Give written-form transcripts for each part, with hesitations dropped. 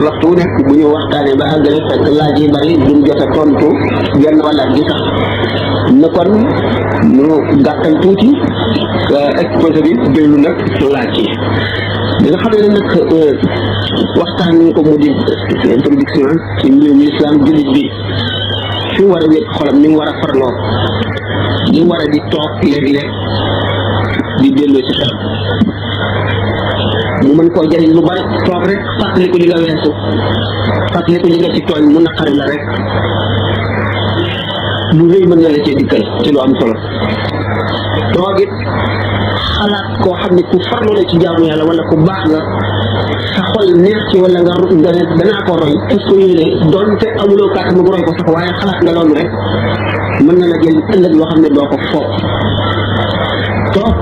waxtu wu nekk bu ñu waxtaanee ba àggale fekk laaj yi bari duñ jot a tontu genn wala gi sax na kon ñu gàttal tuuti exposé bi déglu nag laaj yi li nga xam ne nag waxtaan nañ ko mu di introduction ci mbirum islam jullit bi fi war a wéet xolam ni mu war a farloo ni mu war a di toog léeg-léeg di delloo ci xel mu mën koo jëriñ lu bari toog rek fàttaliku li nga weesu fàttaliku li nga ci tooñ mu naqari la rek lu rëy mën na la cee dikkal ci lu am solo toog it xalaat koo xam ne ku farlu la ci jaamu yàlla wala ku baax la sa xol neex ci wala nga ne danaa ko roy est-ce que yéene doonte amuloo kàttan bu roy ko sax waaye xalaat nga loolu rek mën na la jël ëllëg loo xam ne doo ko foog toog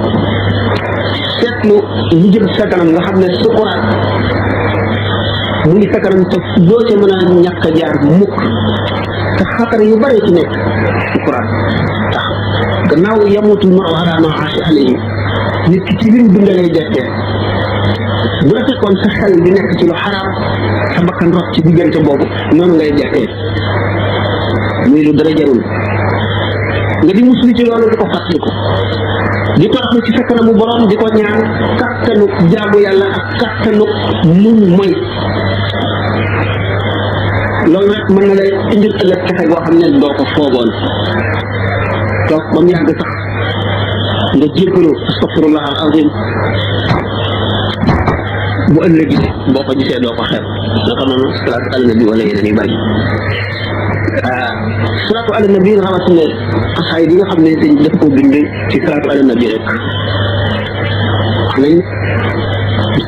seetlu lu jëm sa kanam nga xam ne sukuraat mu ngi sa kanam te doo ca mën a ñàkk a jaar mukk te xatar yu bari ci nekk sukuraat tax gannaaw yamutul mar ala ma aasha alayhi nit ki ci biir dund lay dekkee bu la fekkoon sa xel di nekk ci lu xaraam sa bakkan rot ci diggante boobu noonu ngay dekkee muy lu dara jarul nga di muslu ci loolu di ko fàttaliku di toroxlu ci sa kanamu borom di ko ñaan kattanu jaamu yàlla ak kattanu muñ mooy loolu rek mën na lay indil ëllëg texe goo xam ne doo ko foogoon toog ba mu yàgg sax nga jéggalu astafirullah al azim bu ëllëg boo ko gisee doo ko xeeb naka noonu salaatu ala nabi wala yeneen yu bari salaatu ala nabi rawatina xasaay yi nga xam ne dañ def ko bind ci salaatu ala nabi rek nañ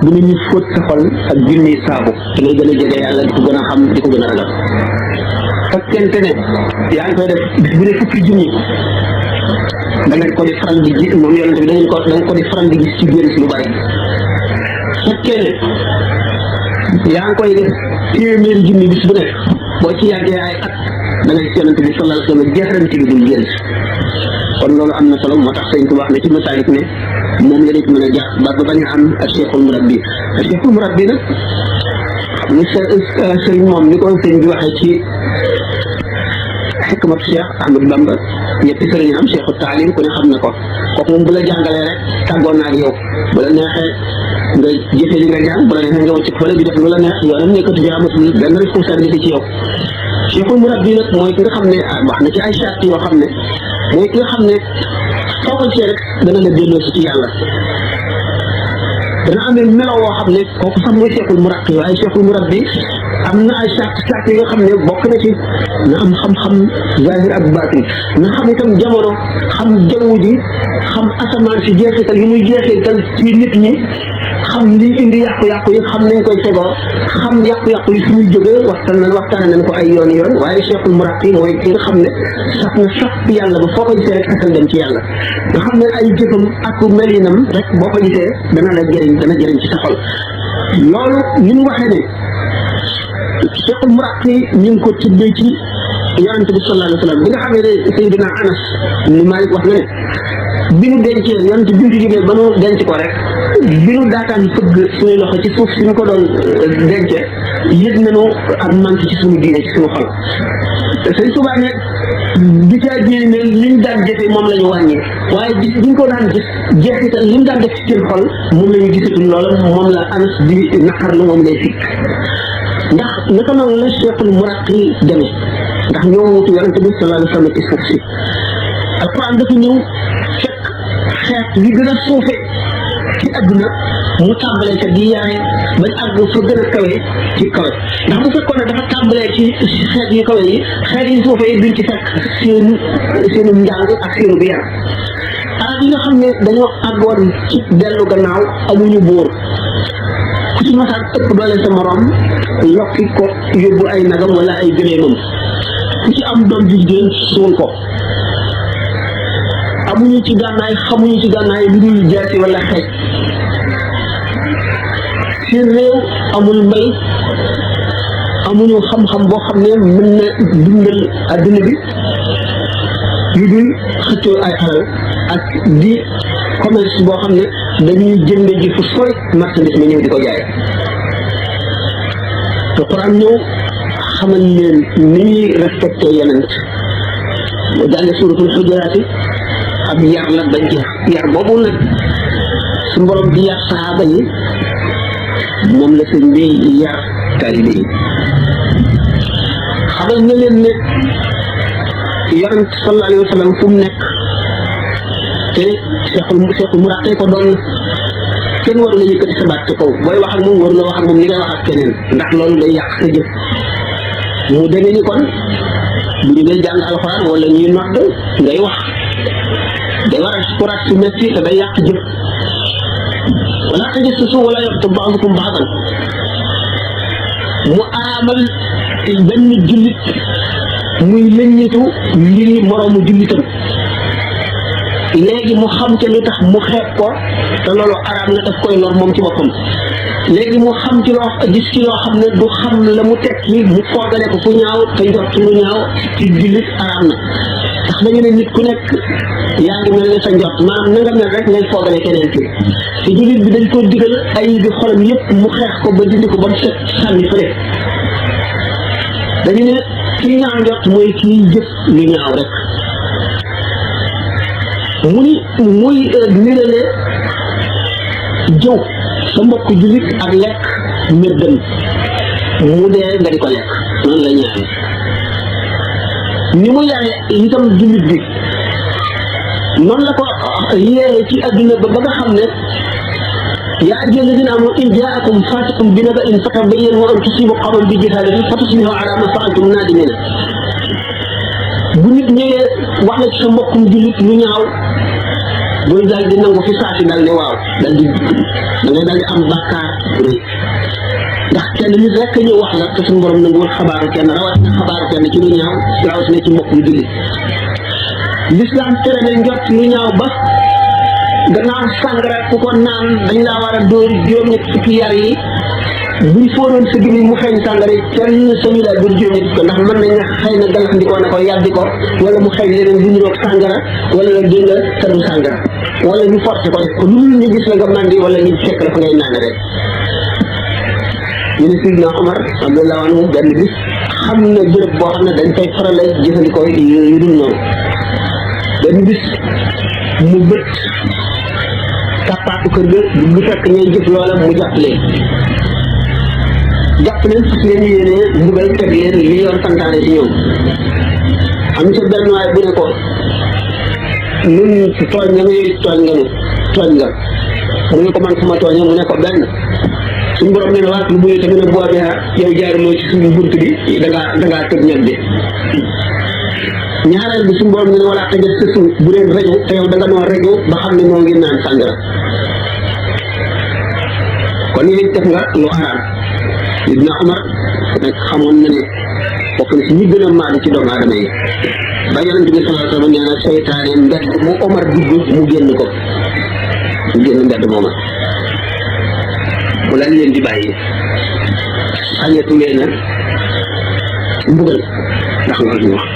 bu nit ñi fóot sa xol ak junni saabu te ngay gën a jege yàlla di ko gën a xam di ko gën a ragal fekkente ne yaa ngi koy def bis bu ne fukki junni da ngeen ko di faral di gis moom yonente bi da ngeen ko di faral di gis ci biir lu bari fekkee ne yaa ngi koy def téeméeri junni bis bu nekk boo ci yàggee ay at da ngay yonente bi sallallahu alayhi wa sallam jeexarante bi dul génn kon loolu am na solo moo tax sëñ Tuubaa wax ne ci masaalik ne moom la nit mën a jàpp ba bañ a am ak cheikhul murabbi ak cheikhul murabbi nag ni sëriñ moom ni ko sëñ bi waxee ci xikmatu Cheikh Ahmadou Bamba ñetti sëriñ am cheikhu taalim ku ne xam na ko kooku moom bu la jàngalee rek tàggoon na ak yow bu la neexee nga jëfe li nga jàng bu la neexee nga wacc fële di def lu la neex yoonam nekkatu ci amatul benn responsabilité ci yow cheikhul murabbi nag mooy ki nga xam ne wax na ci ay charte yoo xam ne mooy ki nga xam ne soo ko gisee rek dana la delloo si ci yàlla dana amee melo woo xam ne kooku sax mooy cheikhul murabbi waaye cheikhul murabbi am na ay charte yi nga xam ne bokk na ci na am xam-xam zahir ak baatin na xam itam jamono xam jaww ji xam asamaan si jeexital yi muy jeexital ci nit ñi xam li indi yàqu-yàqu yi xam nañ koy tegoo xam yàqu-yàqu yi fi muy jógee waxtaan nañ ko ay yoon waaye cheikhul murabbi mooy ki nga xam ne sax na sax yàlla ba foo ko gisee rek xasal dem ci yàlla nga xam ne ay jëfam ak melinam rek boo ko gisee dana jëriñ ci sa xol loolu ni mu waxee ne cheikhul murabbi ñu ngi ko tuddee ci yonente bi sallallahu alayhi wa sallam bi nga xam ne Seydina Anas ni Malik wax na ne bi nu dencee yonente bi ñu jógee ba nu denc ko rek bi nu daataan fëgg suñuy loxo ci suuf si ñu ko doon dencee yëg nañu ak manque ci suñu diine ci suñu xol Sëñ Tuubaa ne di caa jéem ne liñ daan jëfee moom la ñu wàññi waaye gis biñ ko daan gis jeexital li mu daan def ci seen xol moom la ñu gisatul loola moom la Anas di naqarlu moom lay fikk ndax naka noonu la cheikhul murabbi demee ndax ñoo wutu yonente bi sallallahu alayhi wa sallam ci suuf si alquran dafa ñëw fekk xeet li gën a suufe ci adduna mu tàmbalee ca di yaay bañ àgg fa gën a kawe ci kawe ndax bu fekkoon ne dafa tàmbalee ci xeet yu kawe yi xeet yi suufe yi duñ ci fekk seenu njàng ak seenu bi yar arab yi nga xam ne dañoo àggoon ci dellu gannaaw amuñu buur ku ci masaan ëpp doole sa morom lokki ko yóbbu ay nagam wala ay gëleemam ku ci am doom ju jigéen suul ko amuñu ci gànnaay xamuñu ci gànnaay lu dul jaasi wala xeej seen réew amul mbay amuñu xam-xam boo xam ne mën na dundal adduna bi lu dul xëccoo ay alal ak di commerce boo xam ne dañuy jënde ji fu sori marchandise mi ñëw di ko jaay alquran ñëw xamal leen ni ñuy respecté yonent boo jàngee suratul xujuraati ab yar la bañ jeex yar boobu nag su borom di yar saxaaba yi moom la sëñ bi yar taalibe yi xamal na leen ne yonent sallallahu alayhi wa sallam fu mu nekk te seexul muraqee ko doon kenn waru la yëkkati sa baat ci kaw booy wax ak moom waru la wax ak moom ni ngay wax ak keneen ndax loolu day yàq sa jëf mu demee ni kon bu ñu dee jàng alxuraan wala ñuy nodd ngay wax day war a courage su metti te day yàq jëf wala tajassasu wala yaghtab ba'dukum ba'dan mu araamal benn jullit muy lëññitu mbiri moroomu jullitam léegi mu xam te lu tax mu xeeb ko te loolu araam na daf koy lor moom ci boppam léegi mu xam ci loo gis ci loo xam ne du xam la mu tekki mu foogale ko fu ñaaw te njort lu ñaaw ci jullit araam na ndax dañu ne nit ku nekk yaa ngi mel ne sa njort maanaam na nga mel rek ngay foogale keneen ki te jullit bi dañ ko digal ay bi xolam yépp mu xeex ko ba dindi ko ba mu set sànni fële dañu ne kii ñaaw njort mooy kii jëf lu ñaaw rek muy nirale jëw sa mbokk jullit ak lekk méddam mu dee nga di ko lekk noonu la ñaare ni mu yare itam jullit bi noonu la ko yee ci adduna ba nga xam ne yaa ayyuha alladina amanu in jaakum fasiqun bi naba'in fatabayyanu an tusibu qawman bi jahalatin fatusbihu ala ma fa'altum nadimina bu nit ñëwee wax la ci sa mbokkum jullit lu ñaaw booy daal di nangu fi saasi daal ne waaw daal di da ngay daal di am bàkkaar rëy ndax kenn nit rek ñëw wax la te suñu borom nanguwul xabaaru kenn rawatina xabaaru kenn ci lu ñaaw rawatina ci mbokkum jullit l'islam tere na njort lu ñaaw ba gannaaw sàngara ku ko naan dañ laa war a dóor juróom-ñett fukki yar yi buñ fóonoon sa gémmiñ mu xeeñ sàngara yi kenn sañu laa dóor juróom-ñett fukki ndax mën nañ xëy na galaxndikoo na ko yàbbi ko wala mu xeeñ leneen bu ñu roog sàngara wala la dégg nga taddu sàngara wala ñu forcé ko def ko lu ñu gis la nga màndi wala ñu fekk la fa ngay naan rek ñu ne Sidna Omar radiyallahu anhu benn bis xam na bërëb boo xam ne dañ fay faral a jëfandikoo yu dul noonu benn bis mu bët kàppaatu kër ga du fekk ñuy jëf loola mu jàpp leen fas leen yéene mbugal teg leen li yoon santaane ci ñoom am sa benn waay bu ne ko nun tooñ nga mu ne ko man sama tooña mu ne ko benn suñu borom nee na waat lu buy tamit ne boobee yow jaaruloo ci suñu bunt bi dangaa tëj ñag bi ñaareel bi suñu borom nee na wala tëjee sa suuf bu leen reju te yow da nga noo reju ba xam ne moo ngi naan sàngara kon yooyu def nga lu araam Sidna Omar nag xamoon na ne bokk na si ñi gën a maadu ci doomu aadama yi ba yonent bi sallallahu alayhi wa sallam nee na seytaane mbedd mu Omar dugg mu génn mbedd mooma mu lañ leen di bàyyi sañetu leen a mbugal ndax loolu ñu wax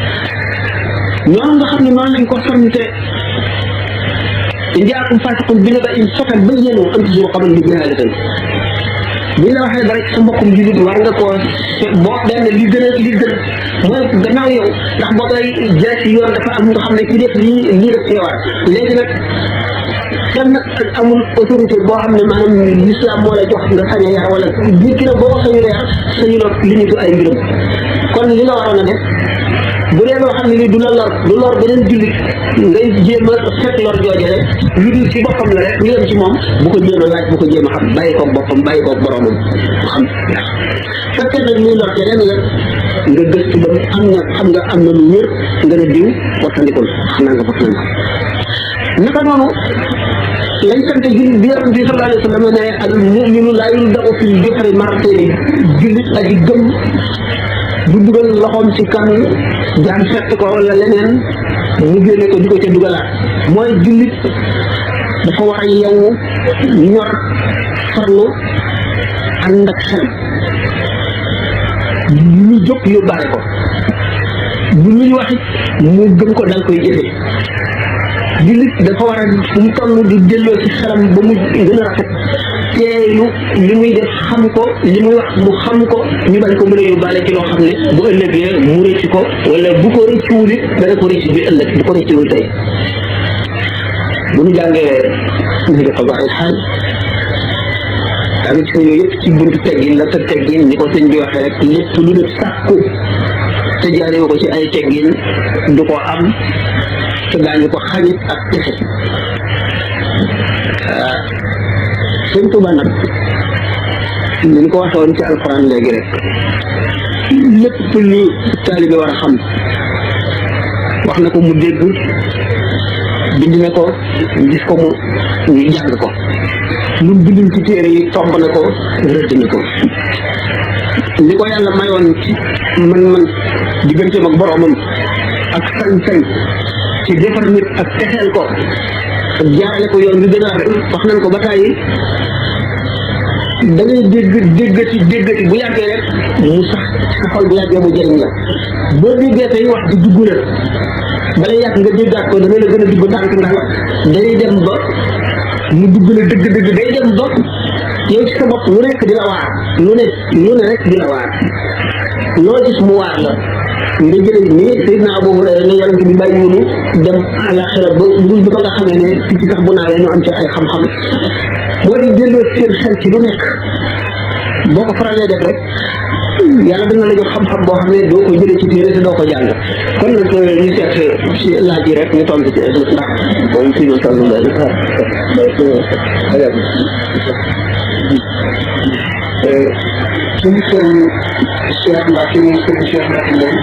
noonu nga xam ne noonu lañ ko sante in jaakum faasiqun bi naba'in fatabayyanu an tusiibu qawman bi jahaalatin bu ñu la waxee dara ci sa mbokkum jullit war nga koo boo benn li gën mooy gannaaw yow ndax boo koy jëlee ci yoon dafa am nga xam ne ki def lii def ci war léegi nag kenn amul autorité boo xam ne maanaam l'islam moo la jox nga sañ a yar wala nit ki nag boo ko sañul yar sañuloo li ñu ay mbiram kon li nga waroon a def bu dee loo xam ne lii du lor beneen jullit ngay jéem a fekk lor jooje rek lu dul ci boppam la rek lu yem ci moom bu ko jéem a laaj bu ko jéem a xam bàyyi koog boppam bàyyi koog boromam xam fekkee nag luy lor keneen la nga gëstu ba xam nga am na lu wér nga ne diw wattandikul xam naa nga fokk nañ ko naka noonu lañ sant jullit bi yonent bi sallallahu alayhi wa sallam ne al mu'minu laa yulda'u fil juhri marratayni jullit aji gëm du dugal loxoom ci kan jaan fett ko wala leneen mu génne ko di ko ca dugalaat mooy jullit dafa war a yeewu ñor farlu ànd ak xelam lu jóg yóbbaale ko bu lu ñu wax it mu gëm ko dal koy jëfe jullit dafa war a fu mu toll di delloo ci xelam ba mu gën a rafet teeylu li muy def xam ko li muy wax mu xam ko ñu bañ ko mën a yóbbaale ci loo xam ne bu ëllëgee mu rëcc ko wala bu ko rëccuwul it dana ko rëcc bi ëllëg bu ko rëccuwul tey bu ñu jàngee ni ko baax xaal tamit yooyu yëpp ci buntu teggin la te teggin ni ko sëñ bi waxee rek lépp lu ne sàkku te jaaree ko ci ay teggin du ko am te daañu ko xañit ak texe sëñ Tuuba nag ni ñu ko waxoon ci alxuraan léegi rek lépp lu taalibe war a xam wax na ko mu dégg bind na ko gis ko mu ñu jàng ko lu bindul ci téere yi tomb na ko rëdd na ko li ko yàlla mayoon ci man digganteem ak boroomam ak sañ-sañ ci defar nit ak texeel ko ak jaarale ko yoon bi gën a wax nañ ko ba tàyyi da ngay déggati bu yàggee rek mu sax sa xol bu yàggee mu jëriñ la boo déggee tey wax di dugg la bala yàgg nga déggaat ko dana la gën a dugg ndànk ndax day dem ba mu dugg la dëgg day dem ba yow ci sa bopp lu nekk di la waar lu ne rek di la waar loo gis mu waar la nga jële nii Seydina Abu Hurayra ne yonent bi bàyyi wunu dem àlaxira ba dul bi ba nga xamee ne picc sax bu naawee ñu am ci ay xam-xam boo di delloo seen xel ci lu nekk boo ko faralee def rek yàlla dina la jox xam-xam boo xam ne doo ko jëlee ci téere te doo ko jàng kon nag ñu seet ci laaj yi rek ñu tontu ci ndax moom si ñu toll suñu sëñ Cheikh Mbacke moom sëñ Cheikh Mbacke moom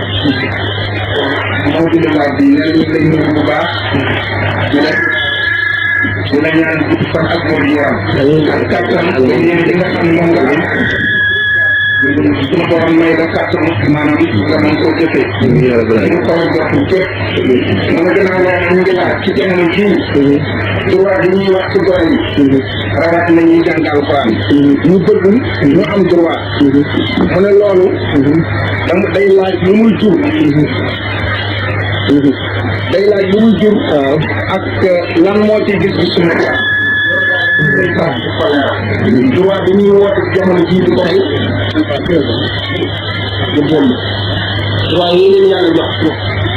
moo di laaj bi nee nañu lay nuyu bu baax di la ñaan gudd fan ak wér yaram ak kàttan ak yéen li nga xam ne moom nga am suñu borom may la kàttan maanaam nga mën koo jëfee suñu kaw jox képp mana gën a wax ñu ngi laaj ci jamono jii droit yi ñuy wax ci gone yi rawat na ñuy jàng alxuraan ñu bëgg ñu am droit mu ne loolu day laaj lu muy jur day laaj lu muy jur ak lan moo ci gis bi suñu droit bi ñuy woote jamono jii di ko tey du génn droit yi leen yàlla jox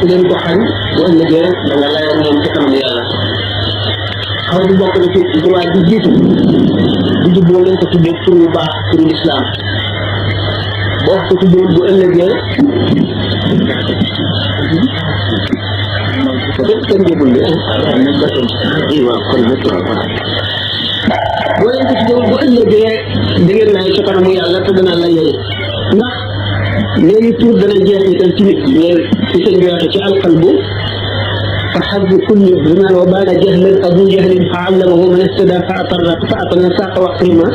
leen ko xañ bu ëllëgee da nga layoon leen ci kanam yàlla xaw di bokk na ci droit bi jiitu di jubboo leen ko tuddee tur yu baax turu lislaam boo ko tuddee bu ëllëgee kenn jébul bi waaw kon boo leen ko tuddee bu ëllëgee da ngeen lay ci kanamu yàlla te dana la yële ndax léegi tur dana jeexital ci nit mais ci sëñ bi waxee ci alqalbu fa xaddu kulli biman wa baana jahlan abu jahlin fa allamahu man istada fa atana saqa waqtima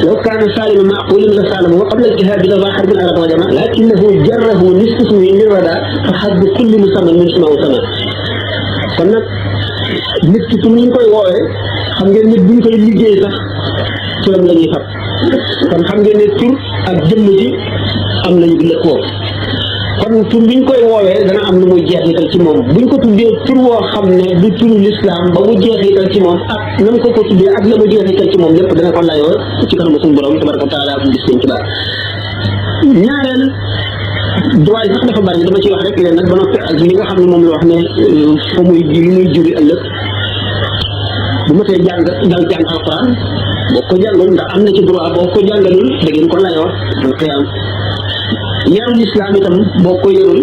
law kaana salima maqulin la salama wa qabla aljihadi la xar bin arab wajama lakinahu jarrahu nisfu min rada fa xaddu kulli musamman min suma sama kon nag nit ki ñu koy woowee xam ngeen nit buñ koy liggéey sax turam la ñuy fab kon xam ngeen ne tur ak jëmm ji am nañu lëkkoo kon tur biñ koy woowee dana am lu muy jeexital ci moom buñ ko tuddee tur woo xam ne du turu lislaam ba mu jeexital ci moom ak nam ko tuddee ak la mu jeexital ci moom lépp dana ko layoo ci kanamu suñu borom tabaraka wa taala bu gis ci baax ñaareel droit yi sax dafa bari dama ciy wax rek leen nag ba noppi ak li nga xam ne moom la wax ne fa muy li muy juri ëllëg bu ma tee jàng alquran boo ko jàngul ndax am na ci droit boo ko jàngalul da ngeen ko layoo al qiyaam yarul islam itam boo ko yarul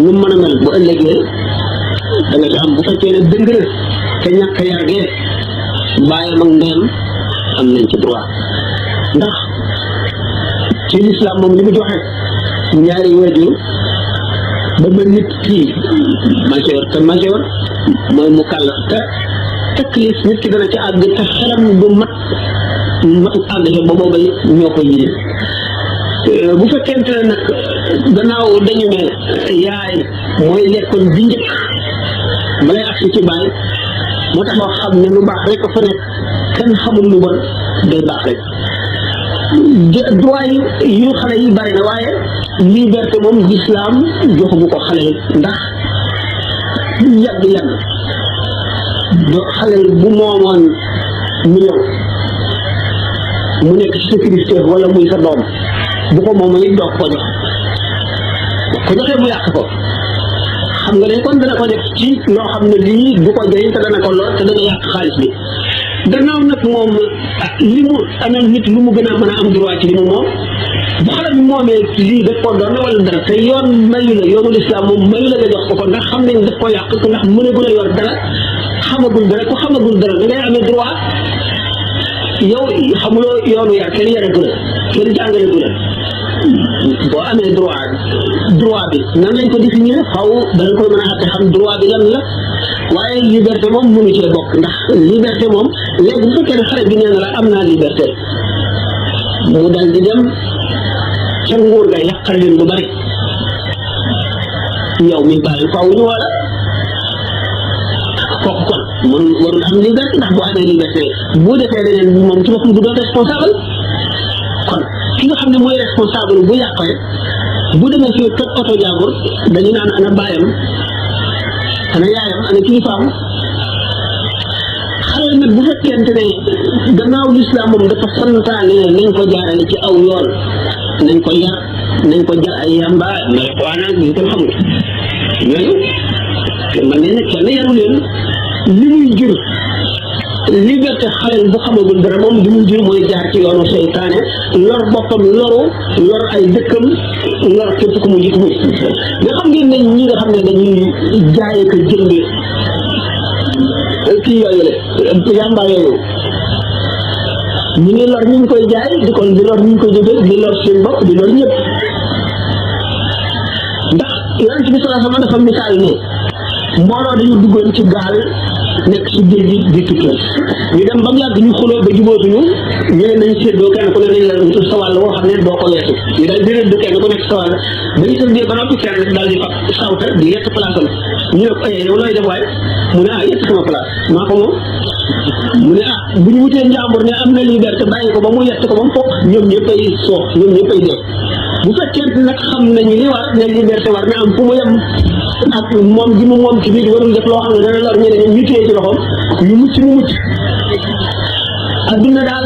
lu mën a mel bu ëllëgee da nga ci am bu fekkee ne dëng na te ñàkk yargee bàyyam ak ndeyam am nañ ci droit ndax ci lislaam moom li mu joxe ñaari waajur ba ba nit kii majeur te majeur mooy mu kàllaf te taklif nit ki dana ci àgg te xelam bu matu àgg te ba booba ñoo koy yéene bu fekkente ne nag gannaaw dañu ne yaay mooy lekkoon bi njëkk balay agsi ci baay moo tax loo xam ne lu baax rek fa nekk kenn xamul lu bon day baax rek droit yu xale yi bari na waaye liberté moom l'islam joxugu ko xale ndax yàgg do xale bu moomoon million mu nekk ci sa kilifteef wala muy sa doom bu ko moom it doo ko jox ko joxee mu yàq ko xam nga ne kon dana ko def ci loo xam ne lii du ko jëriñ te dana ko lor te dana yàq xaalis bi gannaaw nag moom li mu amee nit lu mu gën a mën a am droit ci li mu moom bu xale bi moomee lii daf ko doon wala dara te yoon mayu la yoonu lislaam moom mayu la nga jox ko ko ndax xam nañ daf ko yàq ndax mënagul a yor dara xamagul dara ku xamagul dara da ngay amee droit yow xamuloo yoonu yar kenn yaragu la kenn jàngalegu la boo amee droit bi nan lañ ko définir xaw danañ koy mën a àtte xam droit bi lan la waaye liberté moom mënu cee bokk ndax liberté moom léegi bu fekkee ne xale bi nee na la am naa liberté mu dal di dem ca nguur ga yàqal leen lu bari yow mi bàyyi faaw ñu wala kooku kon man warul am liberté ndax bu amee liberté bu defee leneen moom ci boppam du doon responsable kon ki nga xam ne mooy responsable bu yàqee bu demee fii toj oto jàmbur dañu naan ana baayam ana yaayam ana kilifaam xale nag bu fekkente ne gannaaw lislaam moom dafa santaane nañ ko jaarale ci aw yoon nañ ko yar nañ ko jar ay yamba marijuana ñu ko xamul ñooñu man ne nag kenn yaru leen li muy jur liberté xale bu xamagul dara moom li muy jur mooy jaar ci yoonu seytaane lor boppam lor ay dëkkam lor képp ku mu jiitu nga xam ngeen ne ñi nga xam ne dañuy jaay ko jënd kii yooyu la yamba yooyu ñu ngi lor ñu ngi koy jaay di lor ñu ngi koy jënd di lor seen bopp di lor ñëpp ndax yonent bi sallallahu alayhi wasallam dafa misaal ne mbooloo dañu duggoon ci gaal nekk ci géej gi di tukki ñu dem ba mu yàgg ñu xuloo ba jubóotuñu ñu ne nañ séddoo kenn ku ne nañ la sa wàll woo xam ne doo ko weesu ñu daal di rëdd kenn ku nekk sa wàll ba ñu séddee ba noppi kenn daal di fa sawta di yett place am ñu ne ko yow looy def waaye mu ne yett sama place maa ko moom mu ne bu ñu wutee njàmbur ne am na liberté bàyyi ko ba mu yett ko ba mu fokk ñoom ñëppay soox ñoom ñëppay dee bu fekkee nag xam nañu li war ne liberté war na am fu mu yem ak moom gi mu moom ci biir warul def loo xam ne dana lor ñeneen ñu téye ci loxoom ñu mucc mu mucc adduna daal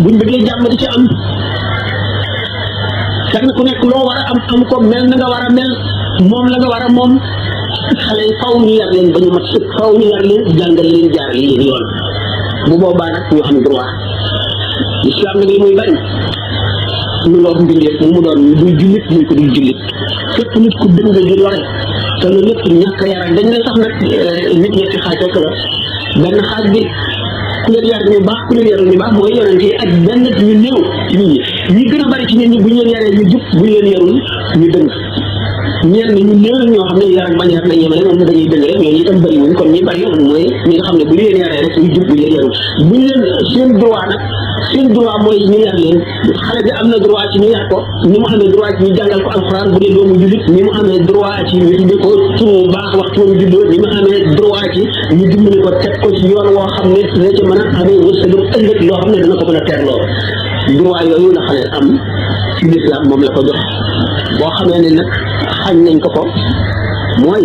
buñ bëggee jàmm di ci am kenn ku nekk loo war a am ko mel na nga war a mel moom la nga war a moom xale yi faw ñu yar leen ba ñu mat sëkk faw ñu yar leen jàngal leen jaar leen yoon bu boobaa nag ñu am droit islam nag li muy bañ lu lor mbindeef mu doon muy jullit muy ko dul jullit fépp nit ku dëng di lore te loolu lépp ñàkk a yaral dañ ne sax nag nit ñetti xaaj rek la benn xaaj bi ku leen yar ñu baax ku leen yarul ñu baax mooy yonent yi ak benn ñu néew ci nit ñi gën a bari ci nit ñi bu ñu leen yaree ñu jub bu ñu leen yarul ñu dëng ñenn ñu néew ñoo xam ne yar ak bañ yar nañ yemale moom dañuy dëng rek ñooñu itam bari wuñ kon ñi bari mooy ñi nga xam ne bu ñu leen yaree rek ñu jub bu ñu leen yarul bu ñu leen seen droit nag seen droit mooy ñu yar leen xale bi am na droit ci ñu yar ko ni mu amee droit ci ñu jàngal ko alxuraan bu dee doomu jullit ni mu amee droit ci ñu tuddee ko turu baax waxtu mu juddoo ni mu amee droit ci ñu dimbali ko teg ko ci yoon woo xam ne dina ci mën a amee wërsëgam ëllëg loo xam ne dana ko mën a teerloo droit yooyu la xale am ci lislaam moom la ko jox boo xamee ne nag xañ nañ ko ko mooy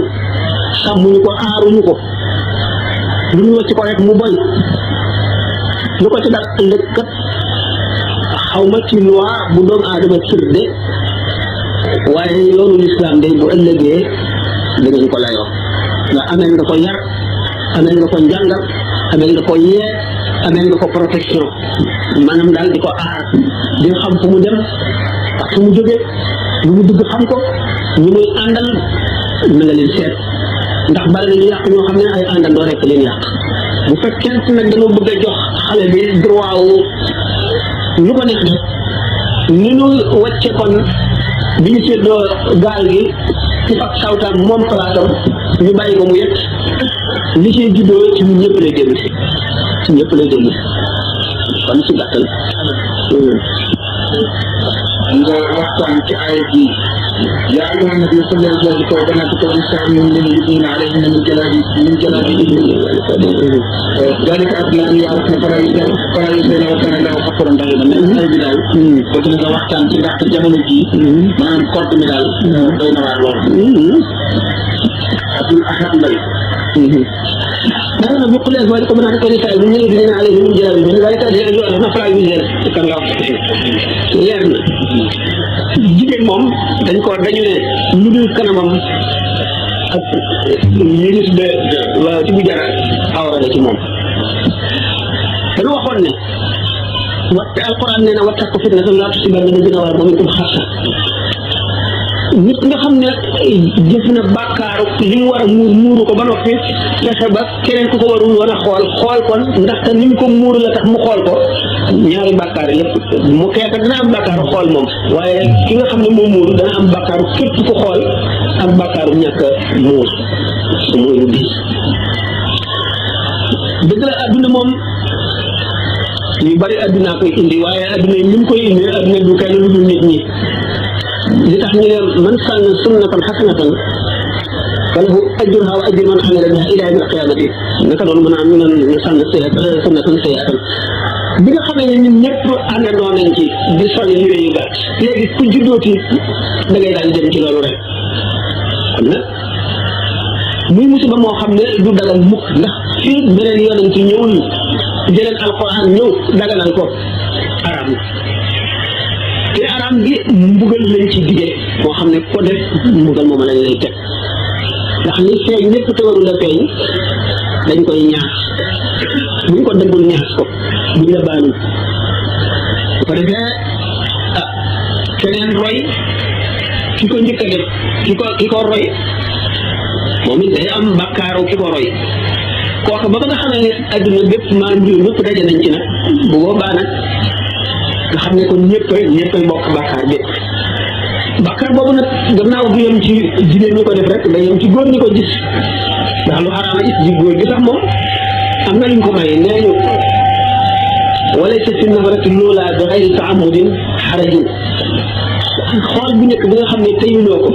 sàmmuñu ko aaruñu ko lu ñu wacc ko rek mu boy lu ko ci dal ëllëg kat xawma ci loi bu doomu aadama tërde waaye yoonu lislaam day bu ëllëgee dangeen ko layoo nga amee nga ko yar amee nga ko njàngal amee nga ko yee amee nga ko protection maanaam daal di ko aar di nga xam fu mu dem ak fu mu jógee lu mu dugg xam ko ñu muy àndal na nga leen seet ndax bari na ñu yàq ñoo xam ne ay àndandoo rek leen yàq bu fekkee nag dañoo bëgg a jox xale bi droit wu lu ko neex def ni ñu wàcce kon bi ñu séddoo gaal gi ci fab sawtaam moom palaatam ñu bàyyi ko mu yegg li ciy juddoo ci ñun ñëpp lay dellu si ci ñëpp lay dellu si kon ci gàttal nga waxtaan ci ay bi يا أيها النبي صلى الله عليه وسلم وبناتك ونساء المؤمنين يدنين عليهن من جلابيبهن ذلك أدنى أن يعرفن فلا يزين وكان الله غفورا رحيما. ay bi daal bëgg na nga waxtaan ci ndaxte jamono jii maanaam code mi daal doy na waar lool. Abdul Ahad Mbaye dara na bokk leen waaye ko mën a ko ni tay bu ñu dina ale ñu jël bi la tay ñu na fala yu leer kan nga wax leer na jigéen moom dañ ko dañu ne lu dul kanamam ak ñu gis de wa ci bu jara awra la ci moom dañu waxoon ne waxte alquran nee na wattaqu fitnatan laa tusiibanna llaziina zalamu minkum xaassa nit nga xam ne jëf na bàkkaaru li mu war a muuru ko ba noppi fexe ba keneen ku ko warul woon a xool kon ndaxte ni mu ko muuru la tax mu xool ko ñaari bàkkaar yëpp mu keeka dana am bàkkaaru xool moom waaye ki nga xam ne moo muuru dana am bàkkaaru képp ku xool ak bàkkaaru ñàkk muur mooy lu diis dëgg la adduna moom yu bari addunaa koy indi waaye adduna yi ni mu koy indi adduna du kenn lu dul nit ñi li tax ñu ne man sanna sunnatan xasanatan falahu ajruha wa ajru man amila biha ila yawmi alqiyamati naka noonu mën a am ñu ne sànn sunnatan sayyi'atan bi nga xamee ne ñun ñëpp àndandoo nañ ci di sol yére yu gàtt léegi ku juddooti da ngay daal dem ci loolu rek kon nag muy musiba moo xam ne du dagal mukk ndax fii beneen yonent ñëwul jëleen alquran ñëw daganal ko araam te araam gi mbugal lañ ci digee moo xam ne ko def mbugal moom lañ lay teg ndax li feeñ lépp te warul a feeñ dañ koy ñaas buñ ko dëggul ñaas ko buñ la baalul bu ko defee keneen roy ki ko njëkk a def ki ko roy moom it day am bàkkaaru ki ko roy kooku ba nga xam ne adduna bépp maa mbir ñëpp daje nañ ci nag bu boobaa nag nga xam ne kon ñëppay bokk bàkkaar bépp bàkkaar boobu nag gannaaw du yem ci jigéen ñi ko def rek day yem ci góor ñi ko gis ndax lu xaraama gis ji góor gi sax moom am na luñ ko may nee ñu walaysa fi nazarati loola bi xayri taamudin xarajin xool bu njëkk bi nga xam ne teyuloo ko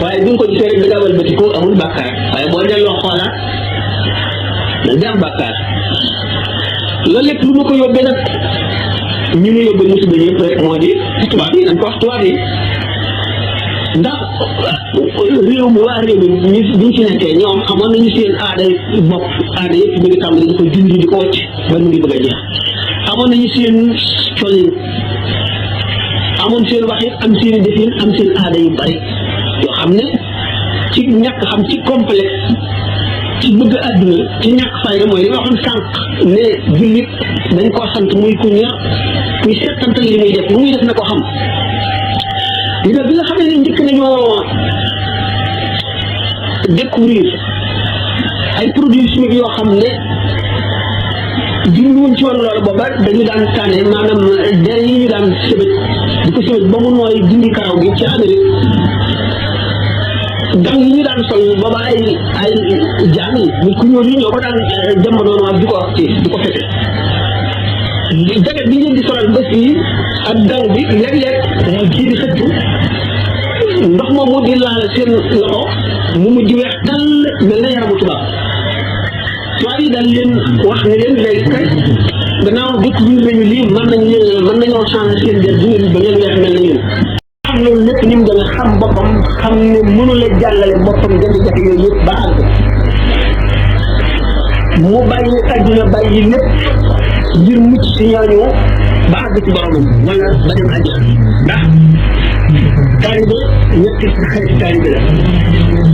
waaye bi nga ko gisee rek da ngaa walbati ko amul bàkkaar waaye boo delloo xoolaat da nga am bàkkaar loolu lépp lu ma ko yóbbee nag ñu mu yóbbee musiba yëpp rek moo di tubaab yi dañ ko wax tubaab yi ndax réew mi waa réew mi biñ ci nekkee ñoom amoon nañu seen aada bopp aada yëpp ñu ngi tàmbali di ko dindi di ko wàcc ba mu ngi bëgg a jeex amoon nañu seen colin amoon seen waxit am seen i defin am seen aada yu bari yoo xam ne ci ñàkk xam ci complexe ci bëgg àdduna ci ñàkk fayda mooy li ma waxoon sànq ne jullit dañ koo sant muy ku ñor kuy settantal li muy def lu muy def na ko xam li nga bi nga xam ne njëkk nañoo découvrir ay produits chimiques yoo xam ne jubluwuñ ci woon loolu booba dañu daan tànne maanaam der yi ñu daan sëbëj di ko sëbëj ba mu nooy dindi karaw gi ci Amérique gang yi ñu daan sol booba ay jaam yi nit ku ñuul yi ñoo ko daan jamonoon ak di ko fete jaget bi ngeen di solal bés yi ak gang bi léeg-léeg kii di xëccu ndox moomu di laal seen loxo mu mujj weex dal mel na yaramu tubaab tubaab yi daal leen wax ne leen léegi kay gannaaw découvrir nañu lii mën nañoo changer seen der ba ngeen weex mel na ñun xam loolu lépp ni mu gën a xam boppam xam ne mënula jàllale boppam jafe-jafe yooyu yëpp ba àgg mu bàyyi àdduna bàyyi lépp ngir mucc si ñooñu ba àgg ci boromam wala ba dem àjjana ndax taalibe ñetti xeeti taalibe la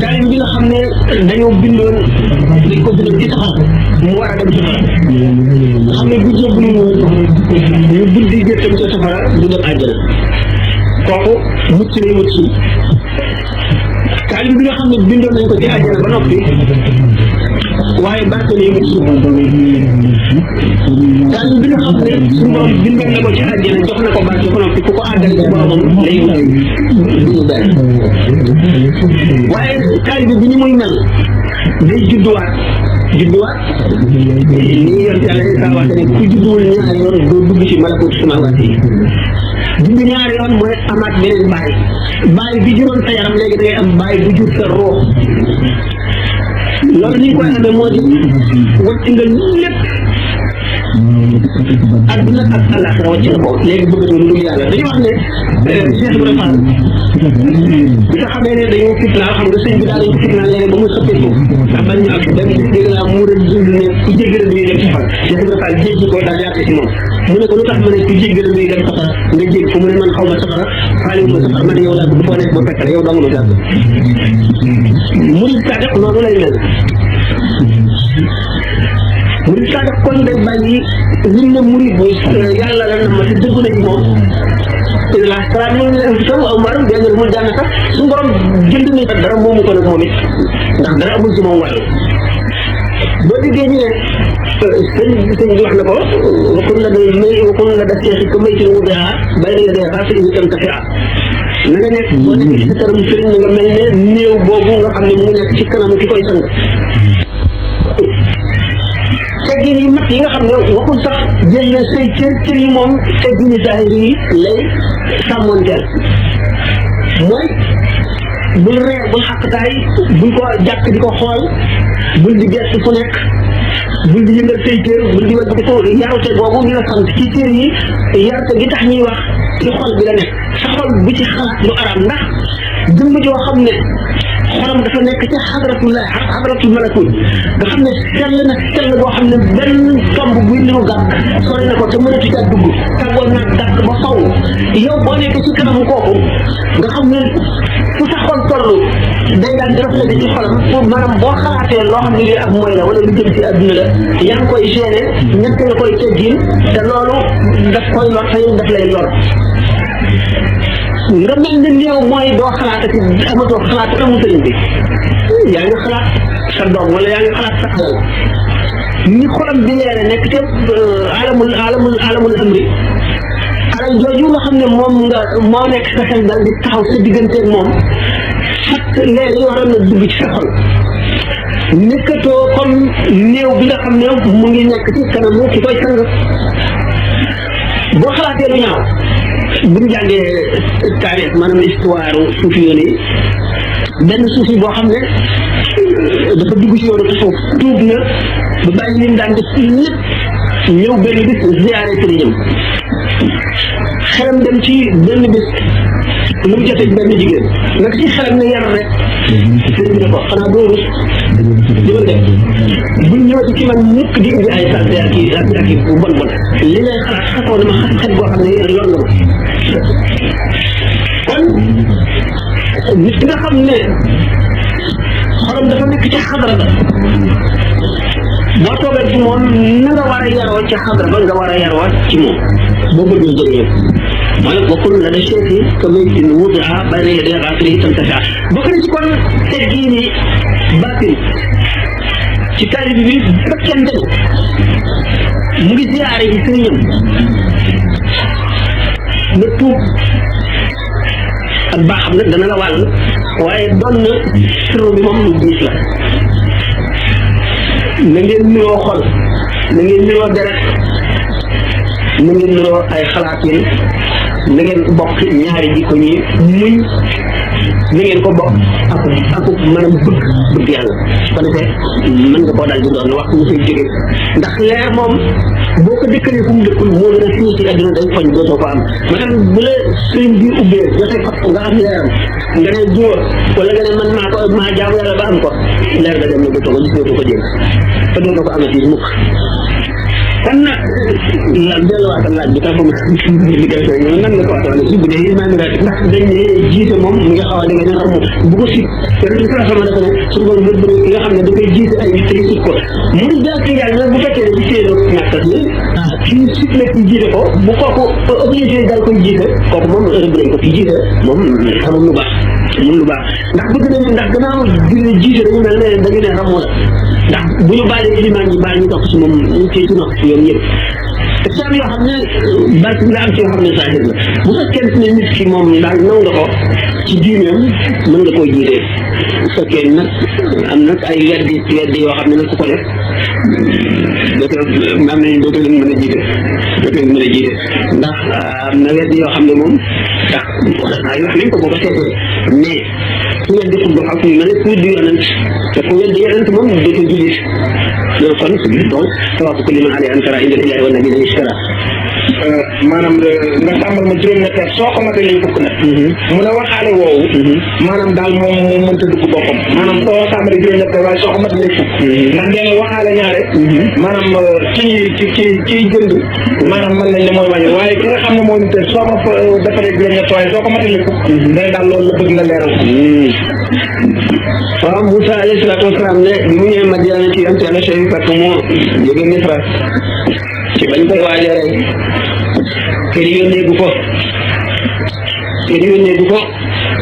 taalibe bi nga xam ne dañoo bindoon dañ ko bindoon ci safara mu war a dem safara nga xam ne bu jébbalu ñu buddi gëttam ca safara du dem àjjana kooku mucc lay mucc taalibe bi nga xam ne bindoon nañ ko ci àjjana ba noppi waaye barke lay mucc taalibe bi nga xam ne suñu borom bindoon na ko ci àjjana jox na ko barke ba noppi ku ko àggale ci boromam lay mucc duñu benn waaye taalibe bi ni muy mel day judduwaat nii yoon ci Yàlla Isaa waxte ne ku judduwul ñaari yoon doo dugg ci malakuutu samaawaat yi dund ñaari yoon mooy amaat beneen bàyyi bi juróon sa yaram léegi da ngay am bàyyi bu jur sa roo loolu ni ñu koy amee moo di wàcc nga lépp adduna ak àllaaxira wàcc na ko léegi bëggatoo lu dul yàlla dañu wax ne Cheikh Ibrahima Fall bi nga xamee ne dañoo fitnaal xam nga sëñ bi daal dañu fitnaal léegi ba mu soppeeku ndax bañ ñu ak dem dégg naa mu rëdd dund ne ku jéggal ñuy dem safara Cheikh Ibrahima Fall jéggi ko daal yàq ci moom mu ne ko lu tax ma ne ku jéggal ñuy dem safara nga jégg ko mu ne man xaw ma safara faaliwu ma safara man yow laa bëgg foo nekk ba fekk la yow dong lu gàtt murid saa def noonu lay mel murid saa def kon day bàyyi lim ne murid bu yàlla la na ma te dëgg na ci moom la salaat moom la invité aw maram benn mu jàng sax suñu borom jënd ni dara moomu ko nag moom it ndax dara amul ci moom wàll boo déggee ñu ne sëñ bi wax na ko wakun la day may wakun la da seexi ko may ci wu daa bàyyi la day xaar ñu tam kafe na nga nekk boo nekk ci sa kanam sëriñ nga mel ne néew boobu nga xam ne mu ngi nekk ci kanam ki koy sang teggin yi mat yi nga xam ne waxul sax jël na say cër yi moom teggin yi zahir yi lay sàmmoonteel mooy bul reer bul xàqtaay bul ko jàkk di ko xool bul di gerte fu nekk bul di yëngal say cër bul di wal di ko yarute boobu ñu la sant ci cër yi yarute gi tax ñuy wax ci xol bi la nekk sa xol bu ci xalaat lu araam ndax jëmm joo xam ne xolam dafa nekk ci xadratul malakut nga xam ne sell boo xam ne benn tomb buy liru gàkk sori na ko te mënatu ca dugg tàggoon nag gàkk ba faw yow boo nekk ci kanamu kooku nga xam ne fu sa xol toll day daal di reflété ci xolam pour maanaam boo xalaatee loo xam ne lii ak mooy la wala lu jëm ci àdduna la yaa ngi koy gêné ñett nga koy teggin te loolu daf koy lor te yow daf lay lor nga mel ne néew mooy doo xalaatati amatoo xalaat amu sëriñ bi yaa ngi xalaat sa doom wala yaa ngi xalaat sa alal ni xolam bi leere nekk te alamul amri alal jooju nga xam ne moom nga moo nekk sa xel daal di taxaw sa digganteeg moom fat leer yi waroon na dugg ci sa xol nekkatoo comme néew bi nga xam ne mu ngi nekk ci kanamu ki koy sang boo xalaatee lu ñaaw bu ñu jàngee taarix maanaam histoire suufi yoon yi benn suufi boo xam ne dafa dugg ci yoonu tasawuf tuub na ba bàyyi lim daan def lépp ñëw benn bis ziyaare sëriñam xelam dem ci benn bis lu mu jotee benn jigéen nag ci xelam ne yar rek sëriñ bi ne ko xanaa doo rus jëmal dem buñ ñëwati ci man mukk di indi ay salte ak i bu bon li ngay xalaat xasoo na ma xet boo xam ne yor nga ma kon nit nga xam ne xolam dafa nekk ci xadra ba boo toogee ci moom na nga war a yaroo ci xadra ba nga war a yaroo ci moom boo bëggee jëriñoo mooy bokkul la da seeti que may tin wudaa bayna yaday xaasiri tam tafa bokk na ci kon teggii ni baatin ci taalibe bi fekkente ne mu ngi ziyaare ci sëriñam na tuub ak baaxam nag dana la wàll waaye doon na sirru bi moom lu diis la na ngeen niroo xol na ngeen niroo deret na ngeen niroo ay xalaat yi na ngeen bokk ñaari jikko ñi muñ na ngeen ko bokk ak maanaam bëgg yàlla su ko defee mën nga koo daal di doon wax mu fay jóge ndax leer moom boo ko dëkkalee fu mu dëkkul moo gën a fii ci àdduna day foñ dootoo ko am maanaam bu la sëriñ bi ubbee joxe fat ko nga am leeram nga ne jóor wala nga ne man maa jaamu yàlla ba am ko leer ga dem na dootoo ko gis dootoo ko jéem te dootoo ko amati mukk kon nag la delluwaatal laaj bi tax ba ma liggéey foofu nan nga ko waxee wala si bu dee imaam ndax dañ ne jiite moom mu ngi xaw a da nga ne ramu bu ko sit te rek dafa dafa ne su ko bëgg bëgg ki nga xam ne da koy jiite ay nit te sit ko mu di jàpp yàlla nag bu fekkee ne ci séenoo ñàkkat ni kii sit la ki jiite ko bu kooku obligé daal koy jiite kooku moom rëbb nañ ko ki jiite moom xamul lu baax mun lu baax ndax bëgg nañu ndax gannaaw jiite dañu mel ne dañu ne ramu la ndax bu ñu baalee ilimaan ji baal ñu topp si moom ñu ci nopp si yoon yëpp te am yoo xam ne bàcc nga am ci yoo xam ne saahir la bu fekkee ne nit ki moom daal naw nga ko ci diineem mën nga koy jiite bu fekkee nag am nag ay weddi yoo xam ne nag ku ko def am nañu dootu leen mën a jiite ndax am na wedd yoo xam ne moom ndax wax nañ ko boo ko seetee mais ku weddi xutba ak ñu mel ne ku weddi yonent te ku weddi yonent moom dootu jullit loolu kon donc tawafu kulli man alayhi an tara inda ilahi wa nabi ishtara maanaam nga sàmmal ma juróom-ñetti at soo ko matalee fukk nag mu ne waxaale woowu maanaam daal moom mënta dugg boppam maanaam soo sàmmalee juróom-ñetti at waaye soo ko matalee fukk ndax dee nga waxaale ñaare maanaam kii jënd maanaam mën nañ ne mooy wàññi waaye ki nga xam ne mooy nite soo ko defaree juróom-ñetti waaye soo ko matalee fukk day daal loolu la bëgg nga leeral waaw Moussa alayhi salaatu wasalaam ne bi mu ñëwee Madiana ci yonent Yàlla Shuayb fekk mu jóge Misra ci bañ koy waajee rek kër yónnee gu ko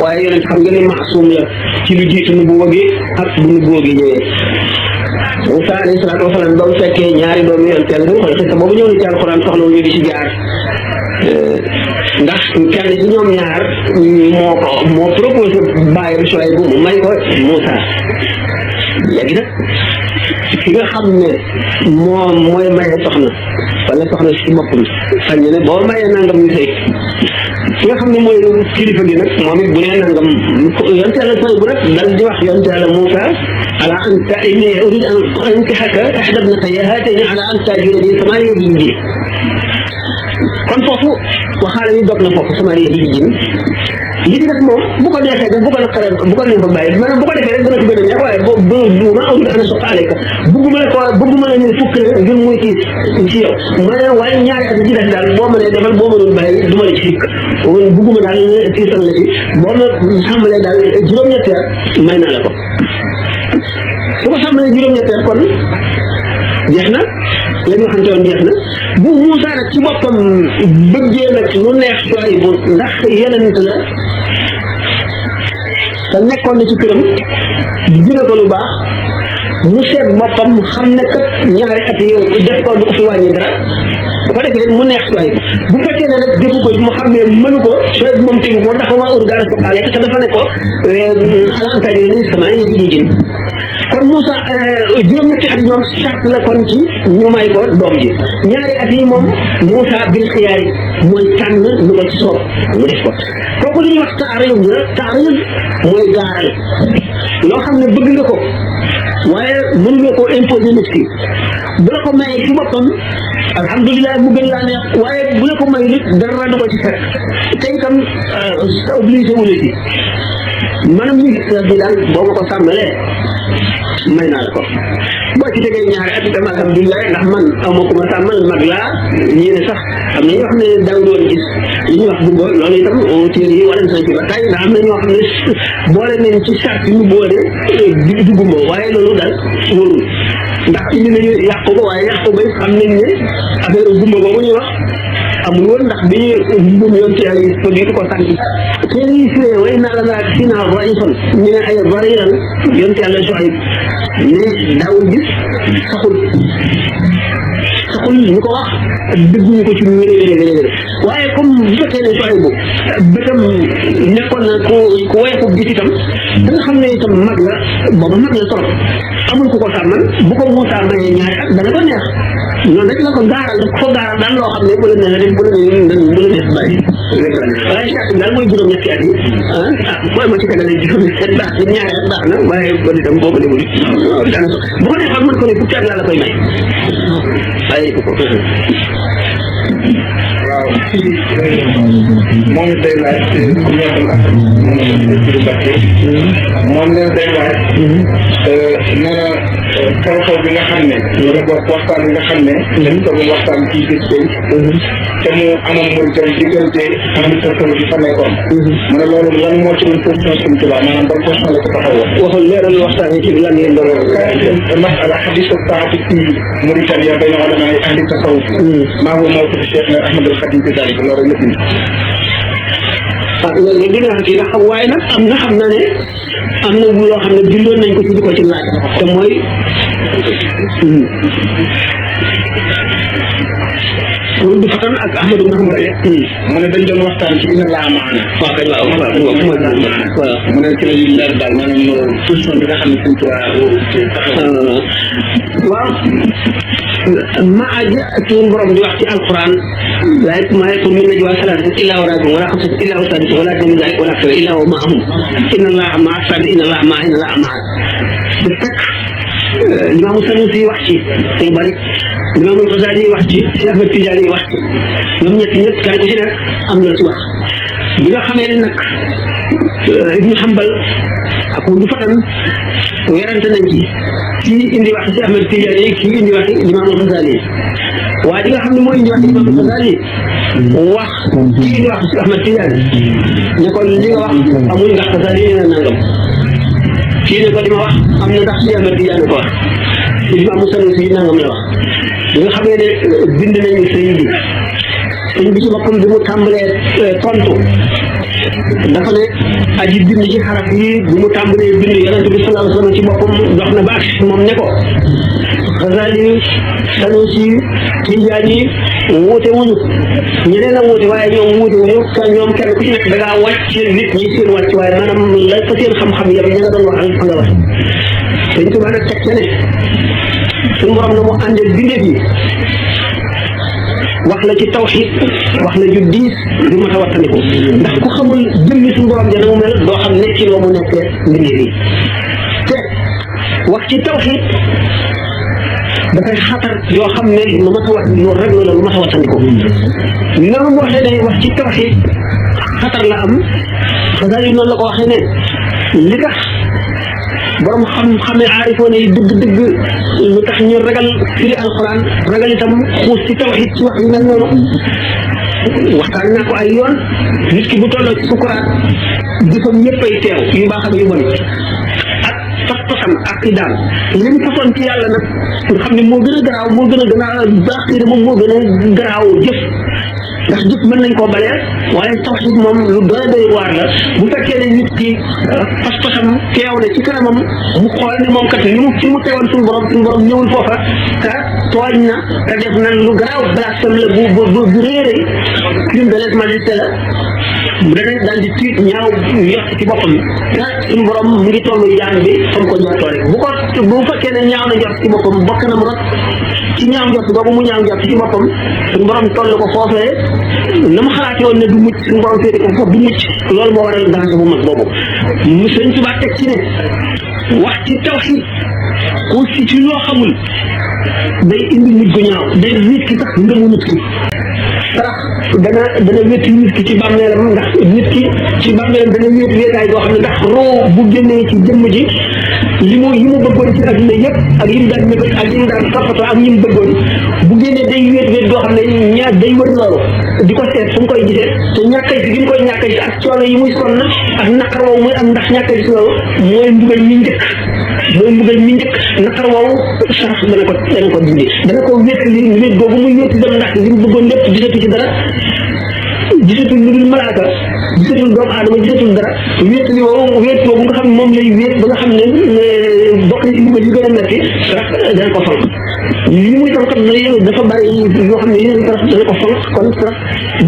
waaye yonent xam nga ne maasum la ci lu jiitu nubuwa gi ak bu nubuwa gi ñëwee Moussa alayhi salaatu wasalaam ba mu fekkee ñaari doomu yonent Yàlla bu xool xista boobu ñëw na ci alxuraan soxla ñu di ci jaar ndax kenn ci ñoom ñaar moo proposé bàyyam Shuayb bu mu may ko Moussa léegi nag ki nga xam ne moom mooy maye soxna wala soxna si boppam sañ ne boo mayee nangam ñu sëy ki nga xam ne mooy kilifa gi nag moom it bu nee nangam yonte Yàlla Shuayb bu nag dal di wax yonte Yàlla Moussa ala anta inni urid an ankihaka ihda ibnatayya haatayni ala an ta'jurani thamaaniya hijaj kon foofu waxaale ñu dog na foofu thamaaniya hijaj li ci def moom bu ko neexee def bu ko naqaree bu ko neex ba bàyyi maanaam bu ko defee rek dana ko gën a neex waaye boobu duuma awul ana soq aleyka bëgguma la ne fukk la ngir muy kii ci yow ma ne waaye ñaari at ci def daal boo mënee defal boo mënul bàyyi du ma la ci fikk bëgguma daal tiisal la ci boo ma xamalee daal juróom-ñetti at may naa la ko su ko xamalee juróom-ñetti at kon jeex na la ñu waxante woon jeex na bu Moussa nag ci boppam bëggee nag lu neex Shuayb bu ndax yonent la te nekkoon na ci këram dina ko lu baax mu seet boppam xam ne kat ñaari at yow def ko du ko fi wàññi dara bu ko defee mu neex Shuayb bu fekkee ne rek defu ko mu xam ne mënu ko Shuayb moom tegu ko ndax waa ur gaara soxaale te dafa ne ko alantaji ni sama jigéen kon Moussa juróom-ñetti at yi moom charte la kon ci ñu may ko doom ji ñaari at yi moom Moussa bil xiyaari mooy tànn lu ko ci soob mu def ko kooku li ñuy wax taarib mooy gaaral loo xam ne bëgg nga ko waaye mën nga koo imposer nit ki bu la ko mayee ci boppam alhamdulilah mu gën laa neex waaye bu la ko may nit dara du ko ci fekk te itam obligé wu la ci maanaam ñu bi daal boo ma ko sàmmalee may naa la ko boo ci tegee ñaari at itam alhamdulilah ndax man aw ma ko ma sàmmal mag laa ñii ne sax am na ñoo xam ne daaw doon gis li ñuy wax gumba loolu itam téere yi wala nañ ci ba tey ndax am na ñoo xam ne boole nañ ci charte ñu boole du gumba waaye loolu daal wóorul ndax indi nañu yàqu ko waaye yàqu ba xam nañ ne affaire gumba boobu ñuy wax amul woon ndax bi ñu yoon ci yàlla yi ko di ko sànq téere yi firee way naa la laaj si naa raïfan ñu ne ay bariran yoon ci yàlla Shuayb ne daawul gis saxul ñu ko wax dëgguñu ko ci lu wéré waaye comme bu fekkee ne Shuayb bu bëtam nekkoon na ku woyeeku gis itam da nga xam ne itam mag la booba mag la trop amul ku ko sàmmal bu ko Moussa mayee ñaari at dana ko neex noonu rek la ko gaaral daf ko gaaral daal loo xam ne bu la neexee bu la neex bàyyi waaye charte daal mooy juróom-ñetti at yi mooy ma ci tegalee juróom-ñetti at baax na ñaari at baax na waaye ba di dem boobu demul daana so bu ko neexoon mën ko ne fukki at laa la koy may waaye ko waaw fii moom it day laaj ñeexul ak moom nee day laaj nee na xew-xew bi nga xam ne wala boog waxtaan bi nga xam ne dañ ko doon waxtaan ci gis te mu amoon mooy jëm diggante am tasaw bi fa nekkoon mu ne loolu lan moo ci doon position suñu tubaab maanaam ban position la ko taxawoo waxul leeral waxtaan yi ci lan ngeen doon masala xadisu taati ci Mauritanie bayna ulama ahli tasawuf maa huwa mawqif Cheikh Ahmad al Khadim bi dalik loolu rek la bind loolu dina xam ci nga xam waaye nag am na xam na ne am na loo xam ne bindoon nañ ko ci di ko ci laaj te mooy loolu du fatan ak Ahmadu ibn Hanbal mu ne dañ doon waxtaan ci inna laa maana waaw kay waaw mu ne ci lañu leer daal maanaam position bi nga xam ne suñ waaw maa ji suñu borom di wax ci alquran laa yakun min najwa salaasatin illaa huwa raabi'uhum wala xamsatin illaa huwa saadisuhum wala adnaa min zaalika wala akthara illaa huwa ma'ahum inna allaha ma'a as-saabiriin inna allaha ma'a du fekk Limaamu Sanusi wax ci ay bari Limaamu Xasaali wax ci Cheikh Ahmed Tidiane wax ci ñoom ñett kenn ku ci nekk am na ci wax bi nga xamee ne nag Ibnu Hanbal ak du fatan werante nañ ci kii indi wax ci Ahmed Tidiane kii indi wax Limaamu Xasaali waa ji nga xam ne moo indi wax ci Limaamu Xasaali wax kii indi wax ci Ahmed Tidiane ne ko li nga wax amul ndax Xasaali nee na nangam kii ne ko li ma wax am na ndax si Ahmed Tidiane ko wax Limaamu Sanusi nangam la wax bi nga xamee ne bind nañu sëñ bi ci boppam bi mu tàmbalee tontu dafa ne aji bind ci xaraf yi bi mu tàmbalee bind yonent bi sallallahu alayhi wa sallam ci boppam dox na ba ak moom ne ko Xasaali Sanusi Tijaani wuute wuñu ñeneen a wuute waaye ñoom wuute wuñu ñoom kenn ku ci nekk da ngaa wàcc nit ñi seen wàcc waaye maanaam la fa seen xam-xam yam ña nga doon wax ak fa nga wax sëñ Tuubaa nag teg ca ne suñu borom na mu àndee bindeef yi wax la ci tawxiid wax la ju diis du mat a wattandiku ndax ku xamul jëmmi suñu borom ja na mu mel doo xam ne ci loo mu nekkee mbindeef yi te wax ci tawxiid dafay xatar yoo xam ne lu mat a wat loolu rek la lu mat a wattandiku noonu mu waxee ne wax ci tawxiid xatar la am Xasaali noonu la ko waxee ne li tax borom xam-xame aarifoon yi dëgg-dëgg lu tax ñu ragal firi alquran ragal itam xuus ci tawxiid ci wax yu mel noonu waxtaan naa ko ay yoon nit ki bu tolloo ci sukuraat jëfam yëpp ay teew yu baax ak yu bon ak pas-pasam ak idaam li mu façon ci yàlla nag nga xam ne moo gën a garaaw moo gën a baax te moom moo gën a garaaw jëf ndax jëf mën nañ koo balee waaye tawxiid moom lu doy doy waar la bu fekkee ne nit ki pas-pasam teew na ci kanamam mu xool ne moom kat ni mu fi mu teewoon suñu borom ñëwul foofa te tooñ na te def na lu garaaw blasphème la bu réeré crime de lèse-majesté la danañ daal di tiit ñaaw yott ci boppam te suñu borom mu ngi tollu jaam bi fam ko jortoo rek bu fekkee ne ñaaw na jot ci boppam bokk na mu rek ci ñaaw jot boobu mu ñaaw jot ci boppam suñu borom toll ko foofee na mu xalaatee woon ne du mucc suñu borom féete ko foofu du mucc loolu moo waral danger bu mag boobu Sëñ Tuubaa teg ci ne wax ci tawxiid ku si ci loo xamul day indi mujj gu ñaaw day nit ki sax ngëmu nit ki sarax dana wétti nit ki ci bàmmeelam ndax nit ki ci bàmmeelam dana wéet wéetaay boo xam ne ndax roo bu génnee ci jëmm ji yi mu bëggoon ci adduna yëpp ak yi mu daan mébét ak yi mu daan toppatoo ak yi mu bëggoon bu génnee day wéet boo xam ne ñaar day wër loolu di ko seet fu mu koy gisee te ñàkkay si gi mu koy ñàkkay si ak coono yi muy sonn ak naqar woowu muy am ndax ñàkkay si loolu mooy mbugal mi njëkk naqar woowu sarax dana ko dindi dana ko wéet googu muy wéet dem ndax li mu bëggoon lépp gisatu ci dara gisatul lu dul malaaka gisatul doomu aadama gisatul dara wéet boobu nga xam ne moom lay wéet ba nga xam ne bokk na ci mbugal yu gën a metti sarax dana ko fonk li muy tam kat dafa bari yoo xam ne yéen sarax dana ko fonk kon sarax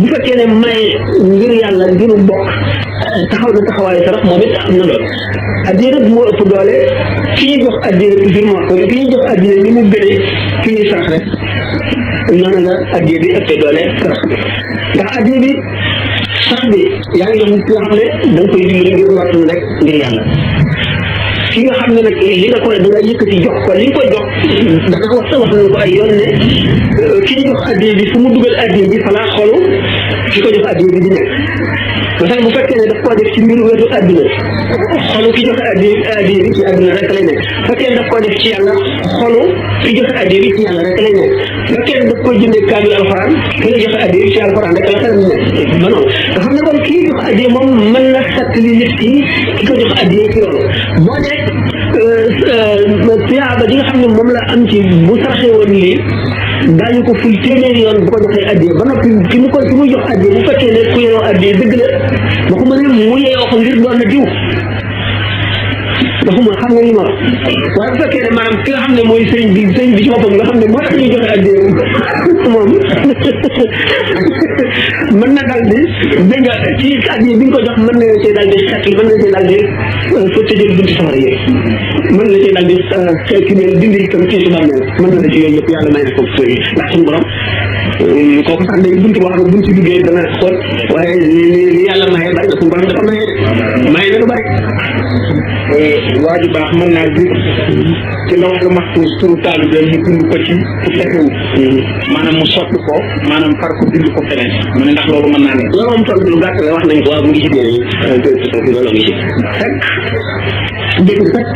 bu fekkee ne may ngir yàlla ngiru bokk taxaw na taxawaayu sarax moom it am na lool addiya nag moo ëpp doole ki ñuy jox addiya toujours moo ko ki ñuy jox addiya ni mu gënee ki ñuy sarax rek noonu la addiya bi ëppee doole sarax ndax addiya bi sax bi yaa ngi jox nit ki nga xam ne da nga koy dimbali ngir wattu rek ngir yàlla ki nga xam ne nag li nga koy da nga yëkkati jox ko li nga koy jox dafa wax nañ ko ay yoon ne ki ñu jox addiya bi fu mu dugal addiya bi falaa xolu ki ko jox addiya bi di nekk parce que bu fekkee ne daf koo def ci mbiru wetu àdduna xolu ki joxe addiya bi ci àdduna rek lay nekk fekkee ne daf koo def ci yàlla xolu ki joxe addiya bi ci yàlla rek lay nekk fekkee ne daf koy jëndee kaamil alxuraan ki la joxe addiya bi ci alxuraan rek la xelam nekk ba noonu nga xam ne kon kii jox addiya moom mën na fàttali nit ki ko jox addiya ci loolu moo nekk tuyaaba ji nga xam ne moom la am ci bu saraxee woon lii daañu ko ful téeméeri yoon bu ko joxee addiya ba noppi ki muy jox addiya bu fekkee ne ku yeyoo addiya dëgg la waxuma ne mu yeyoo ko ngir doon na diw dafa xam nga li ma wax waaye bu fekkee ne maanaam ki nga xam ne mooy sëriñ bi ci boppam nga xam ne moo tax ñuy joxe addiya moom mën na daal di dégg nga ci addiya bi nga ko jox mën na cee daal di xeet mën na cee daal di fa tëjal bunti safara yi mën na cee daal di xeeti mel dindi itam ci bàmmeel mën na la ci yooyu yëpp yàlla may na ko ndax suñu borom kooku sax day bunti boo xam ne buñ ci duggee dana xool waaye li yàlla maye bari na suñu borom dafa maye na lu bari waa ju baax mën naa gis ci lawx lu maxfuus turu taalibe mu bind ko ci ku fexewu maanaam mu sotti ko maanaam far ko bind ko feneen mu ne ndax loolu mën naa ne loolu moom tontu lu gàtt la wax nañ ko waaw mu ngi ci téere yi loolu ngi ci fekk dégg nga kat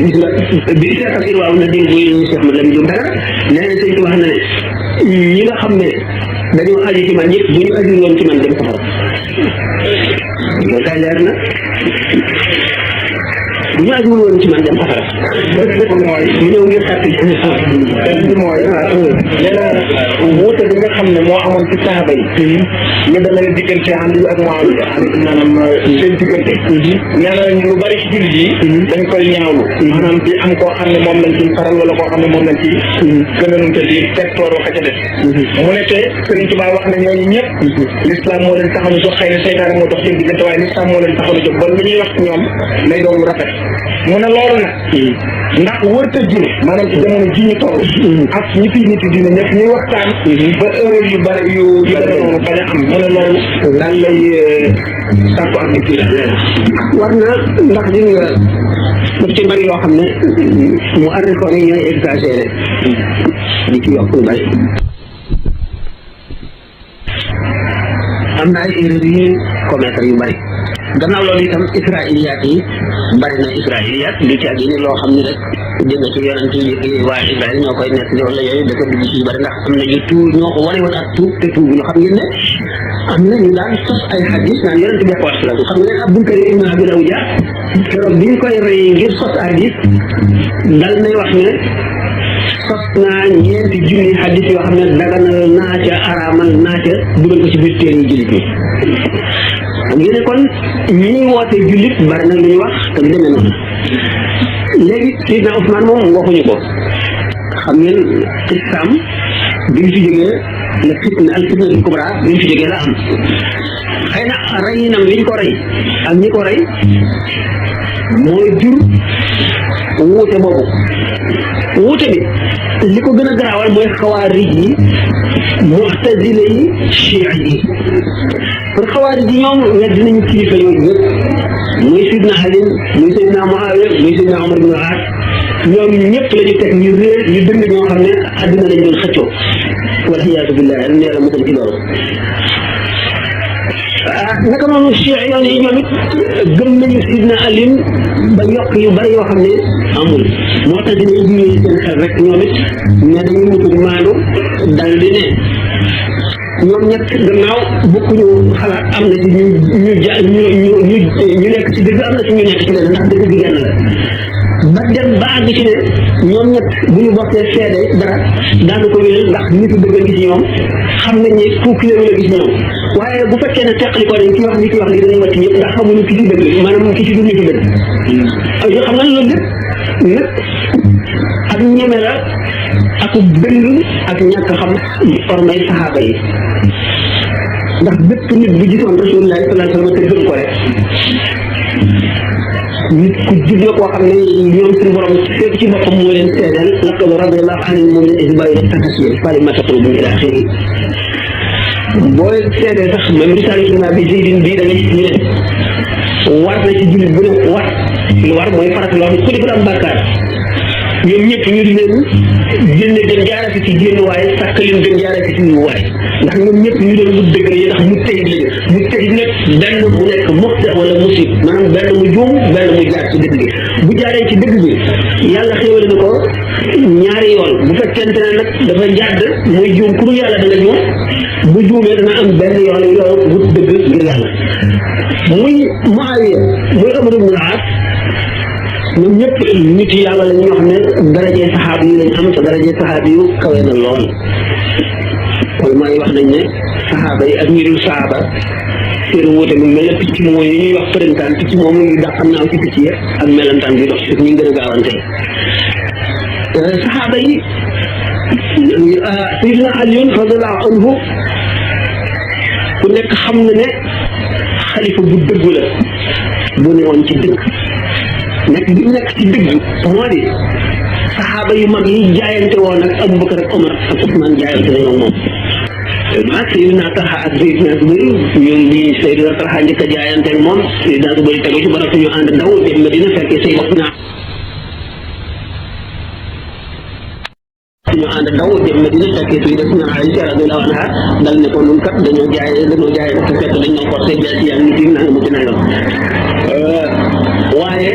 gis nga bi seetal ir waaw na dégg bu ñu Cheikh Ahmad Lamine Diop dara nee na sëñ bi wax na ne ñi nga xam ne dañoo aju ci man ñëpp bu ñu aju woon ci man dem safara loolu kay leer na bu ñu aju woon ci man dem safara mooy mu ñëw ngir xàtt bi mooy nee na wuute bi nga xam ne moo amoon ci saaba yi ñu demee diggante ànd ak Muawiya maanaam seen diggante nee na lu bari ci jullit yi dañ koy ñaawlu maanaam di am koo xam ne moom lañ ci faral wala koo xam ne moom lañ ci gënalunte di tegtooroo ka ca def mu ne te Sëriñ Tuubaa wax ne ñooñu ñëpp l'islam moo leen taxaw a jóg xëy na seytaane moo dox seen diggante waaye l'islam moo leen taxaw a jóg ba lu ñuy wax ci ñoom lay doon lu rafet mu ne loolu nag ndax wërta jine maanaam ci jamono ji ñu toll ak ñi fi nit dina ñëpp ñuy waxtaan ba erreur yu bari yu demee noonu bañ a am mu ne loolu daal lay sàkku ak nit war na ndax di nga daf ci bari yoo xam ne mu arrikoon yi ñooy exagéré di ci yokk lu bari am na ay erreur yu commettre yu bari gannaaw loolu itam israiliyaat yi bari na israiliyaat du ci ak yi loo xam ne rek dégg ci yonent yi waa Israël ñoo koy nekk wala yooyu dafa dugg ci bari ndax am na ñu tuub ñoo ko wane woon ak tuub te tuub ñu xam ngeen ne am na ñu daan sos ay xadis naan yonent bi ko wax la xam nga ne Abdul Karim ibn Abi Rawja keroog bi ñu koy rey ngir sos xadis dal nay wax ne sos naa 4 junni xadis yoo xam ne daganal naa ca araamal naa ca dugal ko ci biir téere yi jullit ñi xam ngeen ne kon ñi woote jullit bari na lu ñu wax te lu demee noonu léegi Seydina Ousmane moom waxuñu ko xam ngeen islam bi mu fi jógee la fitna al fitnatul kubra bi mu fi jógee la am xëy na reyinam liñ ko rey ak ñi ko rey mooy jur wuute boobu wuute bi li ko gën a garaawal mooy xawaarij yi mu'tazile yi chia yi pour xawaarij yi ñoom wedd nañu kilifa yooyu yëpp muy Sidna Ali muy Sidna Muawiya muy Sidna Omar ibn As ñoom ñëpp la ñu teg ñu réer ñu dëng ñoo xam ne àddina lañ doon xëccoo wala iyaazu billahi ne yàlla musal ci loolu naka noonu chia yoon yi ñoom it gëm nañu Sidna Ali ba yokk yu bari yoo xam ne amul moo tax dina indi seen xel rek ñoom it ne dañuy mutu maandu dal di ne ñoom ñett gannaaw bokkuñu xalaat am na ci ñu nekk ci dëgg am na ci ñu nekk ci leen ndax dëgg bi genn la ba dem ba àgg ci ne ñoom ñett bu ñu bokkee seede dara daanu ko wéyal ndax nitu dëgg ngi ci ñoom xam nañ ne fukki la gis ñoom waaye bu fekkee ne teqali ko dañ ki wax li ki wax li dañuy wàcc ñëpp ndax xamuñu ki ci dëgg maanaam ki ci du nitu dëgg yoo xam nga loolu lépp nag ak ñeme la ak dëng ak ñàkk xam ormay saxaaba yi ndax bépp nit bu gisoon Rasulullah sallallahu alayhi wa sallam te gëm ko rek nit ku jub la koo xam ne ñoom suñu borom fépp ci boppam moo leen seedal laqad radiyallahu anil mu'minina iz yubayyi'unaka tahta ash-shajara fa'alima ma taquluna ila axiri booy seedee sax même risalatuna bi Zaydin bii da nga gis ñu ne war na ci jullit bu ne war lu war mooy farata loo xam ne ku deful am bàkkaar ñoom ñëpp ñu di leen génne dem jaarati ci génn waaye sàkk leen dem jaarati ci ñu waaye ndax ñoom ñëpp ñu doon wut dëgg yi ndax mu tëjit lañu mu tëjit nag benn mu nekk muxta wala musib maanaam benn mu juum benn mu jaar ci dëgg gi bu jaaree ci dëgg bi yàlla xéwale na ko ñaari yoon bu fekkente ne nag dafa jàdd muy juum ku dul yàlla dana juum bu juumee dana am benn yoon wut dëgg ngir yàlla muy Muawiya muy Amr ibn al-As ñoom ñëpp nit yàlla la ñoo xam ne darajee saxaaba yi lañ am te darajee saxaaba yu kawe na lool kon mooy wax nañ ne saxaaba yi ak ñi dul saxaaba seen wuute bi mel ne picc mooy yi ñuy wax përintaan picc moom ñu daa xam naa ci picc yi ak melantaan bi dox suuf ñu gën a gaawante saxaaba yi Sayyidina Ali radiyallahu anhu ku nekk xam na ne xalifa bu dëgg la bu ne woon ci dëgg nekk bi nekk ci dëgg moo di saxaaba yu mag yi jaayante woon ak Abubakar ak Omar ak Usmaan jaayante nañoo moom ah Seydina Talha ak Seydina Zubayr ñoom ñii Seydina Talha njëkk a jaayante ak moom Seydina Zubayr tegu ci barab ñu ànd daw dem Medina fekkee Seydina ñu ànd daw dem Medina fekkee Seydina Aïcha radiyallahu anha dal ne ko ñun kat dañoo jaay te fekk dañ ñoo forcé jaay ci yàlla nit yi nanga mu ci nangam waaye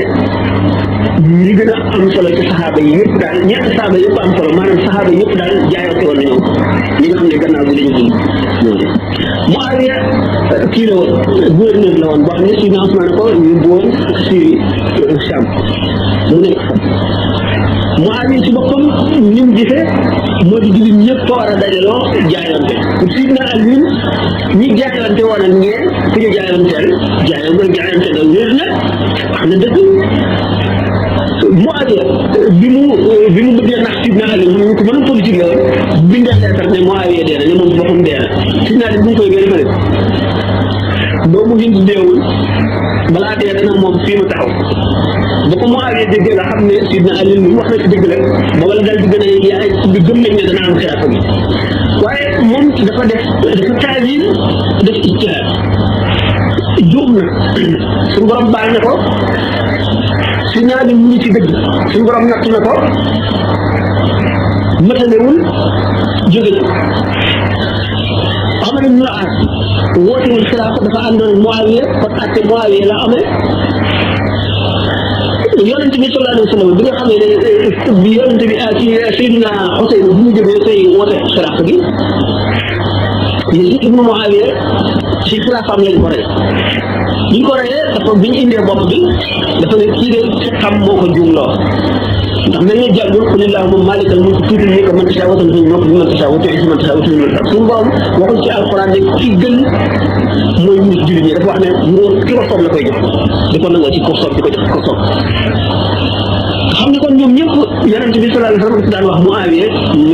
ñi gën a am solo ci saxaaba yi yëpp daal ñetti saxaaba yëpp am solo maanaam saxaaba yëpp daal jaayante woon nañoo ñi nga xam ne gannaaw bi lañu dund Muawiya kii la woon gouverneur la woon boo xam ne Sidna Usmaan ko yóbbu woon Syrie Sham mu nekk Muawiya ci boppam ni mu gisee moo di jullit ñëpp war a dajaloo jaayante Sidna Ali ñi jaayante woon ak ñee ku ñu jaayante da wér na wax na dëgg Muawiya bi mu bëggee nax Sidna Ali mu ko mën a politique la woon bindee leetar ne Muawiya dee na ne moom boppam dee na Sidna Ali bu mu koy gën a doomu Hind deewul balaa dee dana moom fii ma taxaw ba ko Muawiya déggee nga xam ne Sidna Ali lu wax na ci dëgg la booba la daal di gën a yaay bi gëm nañ ne dana am xilaafa bi waaye moom dafa taawil def ijtihaad juum na suñu borom baal na ko Sidna Ali mu ngi ci dëgg suñu borom nattu na ko matalewul jóge ci Amar ibn al-As wootewul xilaafa dafa àndoon ak Muawiya kon àtte Muawiya la amee yonent bi sallallahu alayhi wa sallam bi nga xam ne bi yonent bi ci Seydina Xuseyn bu mu jógee tey woote xilaafa gi Yazid ibn Muawiya ci xilaafaam lañ ko rey biñ ko reyee dafa biñ indee bopp bi dafa ne kii de xam moo ko juumloo ndax mel ne jàngul qul allahumma maalikal mulki tuutil mulka man tashaa wa tanzi'ul mulka mimman tashaa wa tu'izzu man tashaa wa tuzillu man tashaa suñu borom waxul ci alquran ne ki gën mooy nit jullit ñi dafa wax ne nguur ki ko soob la koy jox di ko nangoo ci ko soob di ko jox ko soob xam ne kon ñoom ñëpp yonent bi sallallahu alayhi wa sallam daan wax Muawiya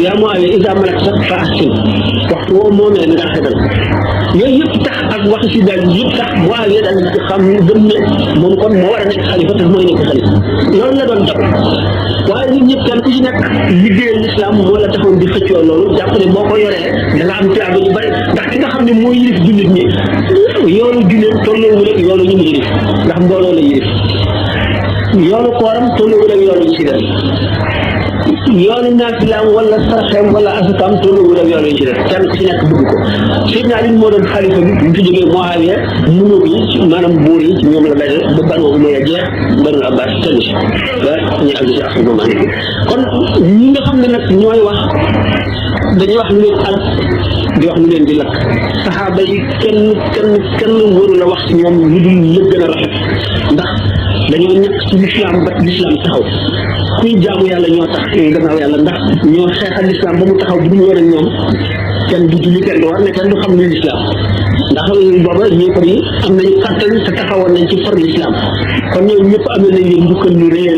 yaa Muawiya iza malakta fa ahsin waxtu woo moomee nga xetal yooyu yëpp tax ak waxi si daal yëpp tax Muawiya daal di xam gëm ne moom kon moo war a nekk xalifa te mooy nekk xalifa loolu la doon daw waaye ñun ñëpp kenn ku ci nekk liggéeyal lislaam moo la taxoon di xëccoo loolu jàpp ne boo ko yoree da nga am tiyaaba yu bari ndax ki nga xam ne mooy yilif jullit ñi yoonu jullit tolloowul ak yoonu ñu mu yilif ndax mbooloo la yilif yoonu kooram tolloowul ak yoonu ñu ci def yoonu naafilaam wala saraxeem wala asakaam tolloowul ak yoonu ñu ci def kenn ku ci nekk bëgg ko Seydina Ali moo doon xalifa bi bu fi jógee Muawiya munóo yi maanaam buur yi ci ñoom la daje ba Banu Umayya jeex Banu Abbas tënn si ba ñu àgg si ak moom andi kon ñi nga xam ne nag ñooy wax dañuy wax lu leen alal di wax lu leen di lakk saxaaba yi kenn waru la wax ci ñoom lu dul la gën a rafet ndax dañoo ñàkk ci lislaam ba lislaam taxaw kuy jaamu yàlla ñoo tax gannaaw yàlla ndax ñoo xeexal lislaam ba mu taxaw bu ñu war ak ñoom kenn du julli kenn du war ne kenn du xam lu lislaam ndax booba ñëpp yi am nañu kàttan te taxawoon nañ ci for lislaam kon ñoom ñëpp am nañ leen njukkal lu rëy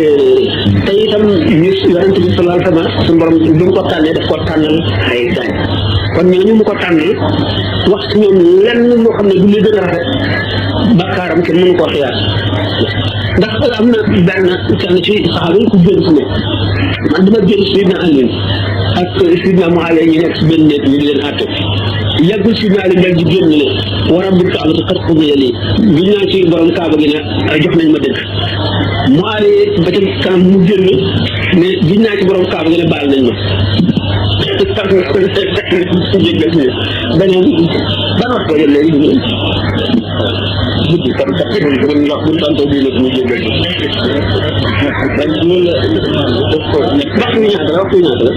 te itam ñu yonent bi sallallahu alayhi wa sallam suñu borom bi mu ko tànnee daf ko tànnal ay gaay kon ñooñu mu ko tànnal wax ci ñoom lenn loo xam ne du li gën a rafet bakkaaram kenn mënu koo xiyaas ndax am na benn kenn ci saxaaba yi ku génn si ne man dama génn Sidna Ali ak Sidna Muawiya ñu nekk si benn néeg ñu di leen àtte yàggul Sidna Ali dal di génn ne wa rabbil kaabati qad qudiya lii giñ naa ci borom kaaba gi ne jox nañ ma dëgg Muawiya ba ca kanam mu génn ne giñ naa ci borom kaaba gi ne baal nañ ma jéggal si beneen ban wax ko léegi guddi kon kat ñu wax bu tanto bi nag ñu jéggal dañ loolu la def ko nekk wax ñu ñaata la wax ñu ñaata la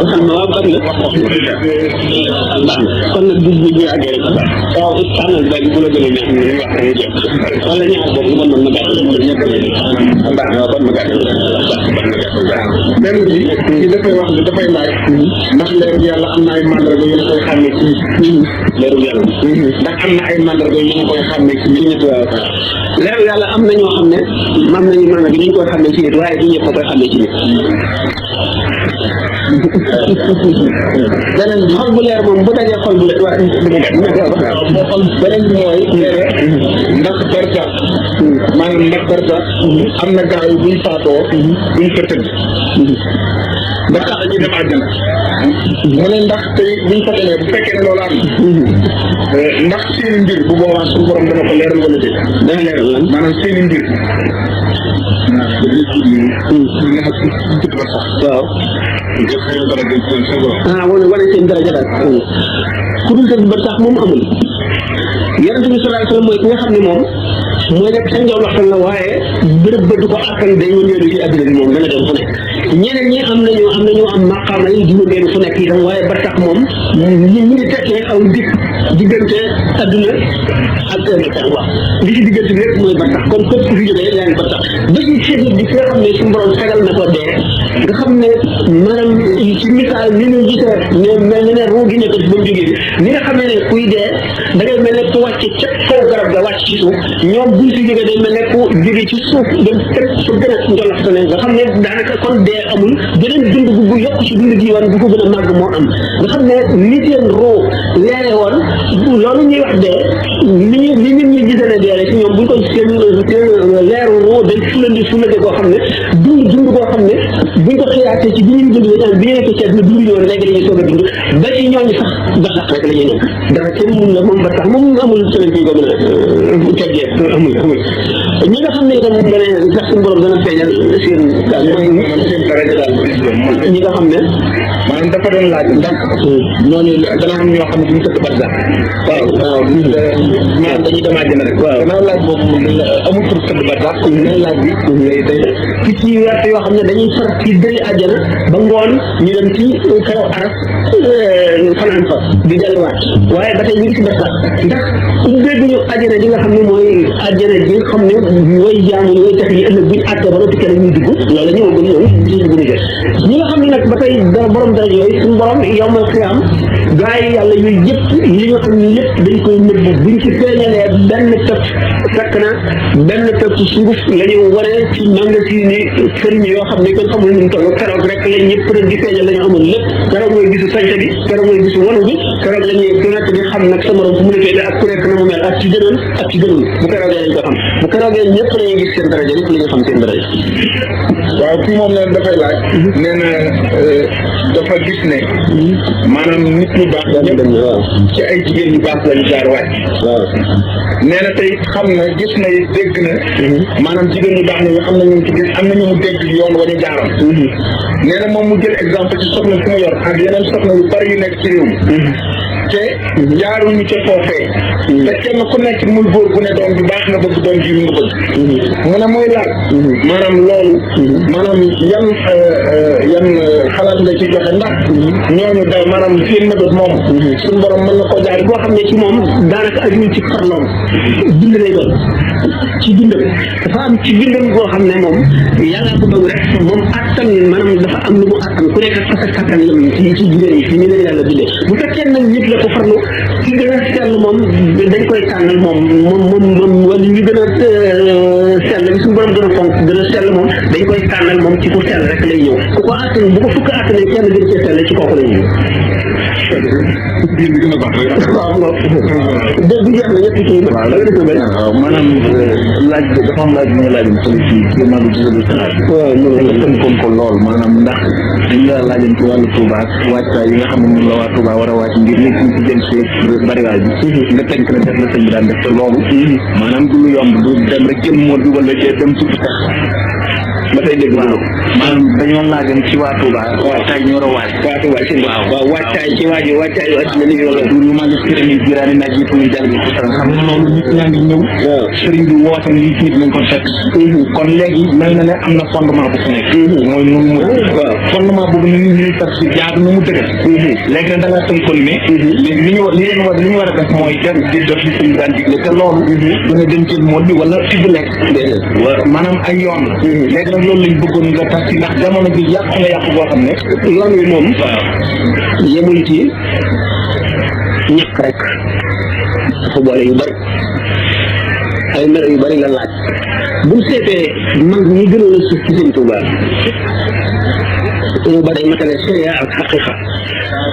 xam na waaw bari la baax na kon nag bu ñu àggee rek waaw tànnal ba bu la gën a neex ñu wax rek wala ñaar boobu man ma gàtt mbaax kon ma gàtt benn bi ci dafay wax ne dafay laaj ndax leeru yàlla am na ay mandarga yu koy xàmmee ci leeru yàlla ndax am na ay mandarga yu koy xàmmee ci nit leeru yàlla am na ñoo xam ne am nañu mandarga ñu koy xàmmee ci nit waaye du ñëpp a koy xàmmee ci nit beneen bi xol bu leer moom bu dajee xol bu leer waaye beneen bi mooy ndax barsa maanaam ndax barsa am na gaaw yi buñ faatoo buñ fa tëdd ndax dañuy dem àjjana mu ne ndax tey buñ fa demee bu fekkee ne loolu am ndax seeni mbir bu boobaa suñu borom dana ko leeral wala déet dana leeral lan maanaam seeni mbir waaw wane seen daraja daal ku dul tëdd ba tax moom amul yonent bi sallallahu alayhi wa sallam mooy ki nga xam ne moom mooy nekk sa njaw waxtaan la waaye bërëb ba du ko àttan day wëndeelu ci àddina bi moom dana dem fu nekk ñeneen ñi am nañu am maqaama yi di wëndeelu fu nekk itam waaye ba tax moom ñu ngi tekkee aw dikk diggante àdduna ak waaw li ci diggante bi rek mooy ba tax kon képp ku fi jógee yaa ngi ba tax ba ci xeet bi nga xam ne suñu borom fegal na ko dee nga xam ne maanaam ci misaal ni ñu gisee ne mel na ne ruu gi nekk ci ba mu jógee ni nga xamee ne kuy dee da ngay mel ne ku wàcc ca kaw garab ga wàcc ci suuf ñoom buñ fi jógee day mel ne ku jóge ci suuf dem teg su gën a njolaxtane nga xam ne daanaka kon dee amul beneen dund bu yokk ci dund gi woon bu ko gën a màgg moo am nga xam ne ni seen ruu leere woon loolu ñuy wax dee ni nit ñi gisee ne dee rek ñoom buñ ko seen leeru ruu day fulandi koo xam ne dund koo xam ne buñ ko xiyaatee ci bi ñuy dund bi ñu nekk ci àdduna dund yoon léegi dañuy soog a dund ba ci ñooñu sax ba tax rek la ñuy nekk dara kenn mun la moom ba tax moom amul semaine bi ko mën a teggee amul ñi nga xam ne itam moom dana sax suñu borom dana feeñal seen daal mooy seen daraja daal ñi nga xam ne maanaam dafa doon laaj ndax ñooñu dana am ñoo xam ne duñu tëdd barsax waaw maanaam dañuy dem àjjana rek waaw gannaaw laaj boobu amul pour tëdd barsax ñeneen laaj bi day picc yu wert yoo xam ne dañuy far ci dëri àjjana ba ngoon ñu dem ci kaw aras fanaan fa di delluwaat waaye ba tey ñu ngi si barsax ndax ubbeeguñu àjjana ji nga xam ne mooy àjjana ji nga xam ne ñooy jaamu ñooy tax yi ëllëg buñu àttee ba noppi kenn ñu dugg loolu ñëwagul ñoom ñu dugg ñu ñi nga xam ne nag ba tey borom dara yooyu suñu borom yowmal xiyaam gaa yi yàlla yooyu yëpp li nga xam ne lépp dañ koy nëbbu buñ ci feeñalee benn tëpp fekk na benn tëpp sunguf la ñu wane ci magasin yi sëriñ yoo xam ne kenn xamul nu mu toll keroog rek la ñëpp rek di feeñal la ñu amoon lépp keroog mooy gisu sañte bi keroog mooy gisu wanu bi keroog la ñuy ku nekk di xam nag sa morom fu mu nekkee ak ku nekk na mu mel ak ci gënoon ak ci gënoon bu keroogee lañ ko xam bu keroogee ñëpp la ñuy gis seen daraja ñëpp la ñuy xam seen daraja waaw kii moom neen dafay laaj nee na dafa gis ne maanaam nit ñu baax ñëpp ci ay jigéen ñu baax lañu jaar wàcc waaw nee na tey xam na gis na dégg na maanaam jigéen ñu baax nañu am na ñu ci gis am na ñu mu dégg yoon wa ñu jaaroon nee na moom mu jël exemple ci soxna fi mu yor ak yeneen soxna yu bari yu nekk ci réew mi te jaaruñu ca foofee te kenn ku nekk muy góor bu ne doom bi baax na bëgg doom ji nga bëgg mu ne muy laaj maanaam loolu maanaam yan xalaat nga ci joxe ndax ñooñu da maanaam seen méthode moom suñu borom mën na ko jaar boo xam ne ci moom daanaka ajuwul ci farloom bind lay doon ci bindam dafa am ci bindam boo xam ne moom yàlla ko bëgg rek moom attan maanaam dafa am lu mu attan ku nekk ak sa kattan la ci jigéen yi ci ni leen yàlla bindee bu fekkee nag nit la ko farlu ci gën a sell moom dañ koy tànnal moom wala ñu gën a sell bi suñu borom gën a fonk gën a sell moom dañ koy tànnal moom ci ku sell rek lay ñëw ku ko attan bu ko fukk attanee kenn gën cee sell ci kooku lay ñëw biir bi gën a baax rek waaw du jeex na ñetti kii waaw da nga def na waaw maanaam laaj bi dafa am laaj bi nga laajoon fële ci maanaam ci sa saxaar waaw tënkoon ko lool maanaam ndax dañ la laajoon ci wàllu Touba ak waajtaay yi nga xam ne moom la waa Touba war a wàcc ngir nit ñi ci jëm si bariwaay bi nga tënk na def la sëñ bi daan def te loolu maanaam du lu yomb du dem rek jël moo bi wala dem tudd sax ba tey dégg waaw maanaam dañoo laajoon ci waa Touba. waajtaay ñu war a waaj. waa Touba seen waaw waajtaay ci waajtaayu adduna ni ñu la ñu maa ngi sëriñ bi jiraani naaj yi pour ñu jàng ko xam nga loolu nit ñaa ngi ñëw sëriñ bi woote ni nit nañ ko fekk kon léegi mel na ne am na fondement bu fi nekk mooy nu mu waaw fondement boobu ni ñuy tax si jaar nu mu dëgër léegi nag da nga tënkoon ne léegi li ñu war a def mooy dem di def li sëriñ daan digle te loolu dana dem ci mool bi wala ci bu lekk maanaam ay yoon la léegi nag loolu lañ bëggoon nga tax ci ndax jamono bi yàqu na yàqu boo xam ne yoon wi moom yemul ci ñàkk rek dafa boole yu bari ay melo yu bari la laaj buñ seetee mag ñi gënoon a suuf ci seen Tuubaa ba day matale sharia ak xaqiqa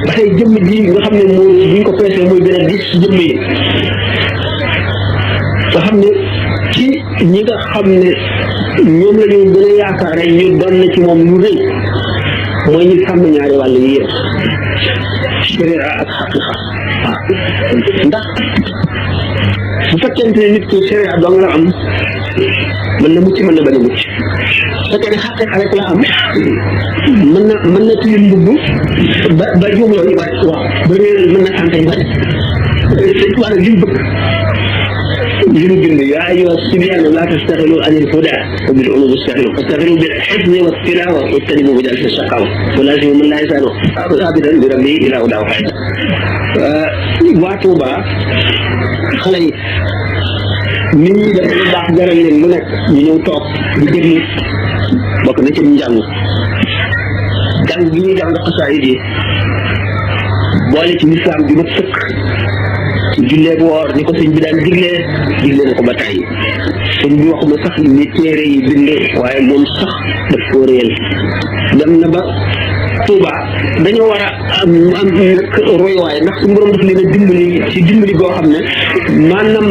ba tey jëmm ji nga xam ne moo buñ ko peesee mooy gën a dis jëmm yi nga xam ne ci ñi nga xam ne ñoom la ñu gën a yaakaar rek ñu doon na ci moom lu rëy mooy ñu sàmm ñaari wàll yi yëpp sharia ak xaqiqa ndax bu fekkente ne nit ki sharia dong la am mën na mucc mën na bañ a mucc fekkee ne xaqiqa rek la am mën na tilim mbubb ba juumloo ñu bari waaw ba réeral mën na sànq ñu bari sëñ Tuubaa nag li mu bëgg li mu bind yaa ayyuha sibyaanu laa tastaxilu anil hudaa wa bil uluumi istaxilu fastaxilu bil hifzi wa tilaawa wajtanibu majaalisa shaqaawa wa laazimu man laa yazaalu aabidan li rabbihi ilaa hudaa xayra waa Tuuba xale yi nit ñi def lu baax jaral leen lu nekk ñu ñëw toog di déglu bokk na ci njàng gi ñuy jàng xasaayid yi boole ci lislaam bi mat sëkk jullee bu woor ni ko sëñ bi daan diglee na ko ba tàyyi sëñ bi waxuma sax ni téere yi bindee waaye moom sax daf koo réel dem na ba Touba dañoo war a am nag royuwaay ndax suñu borom daf leen a dimbali goo xam ne maanaam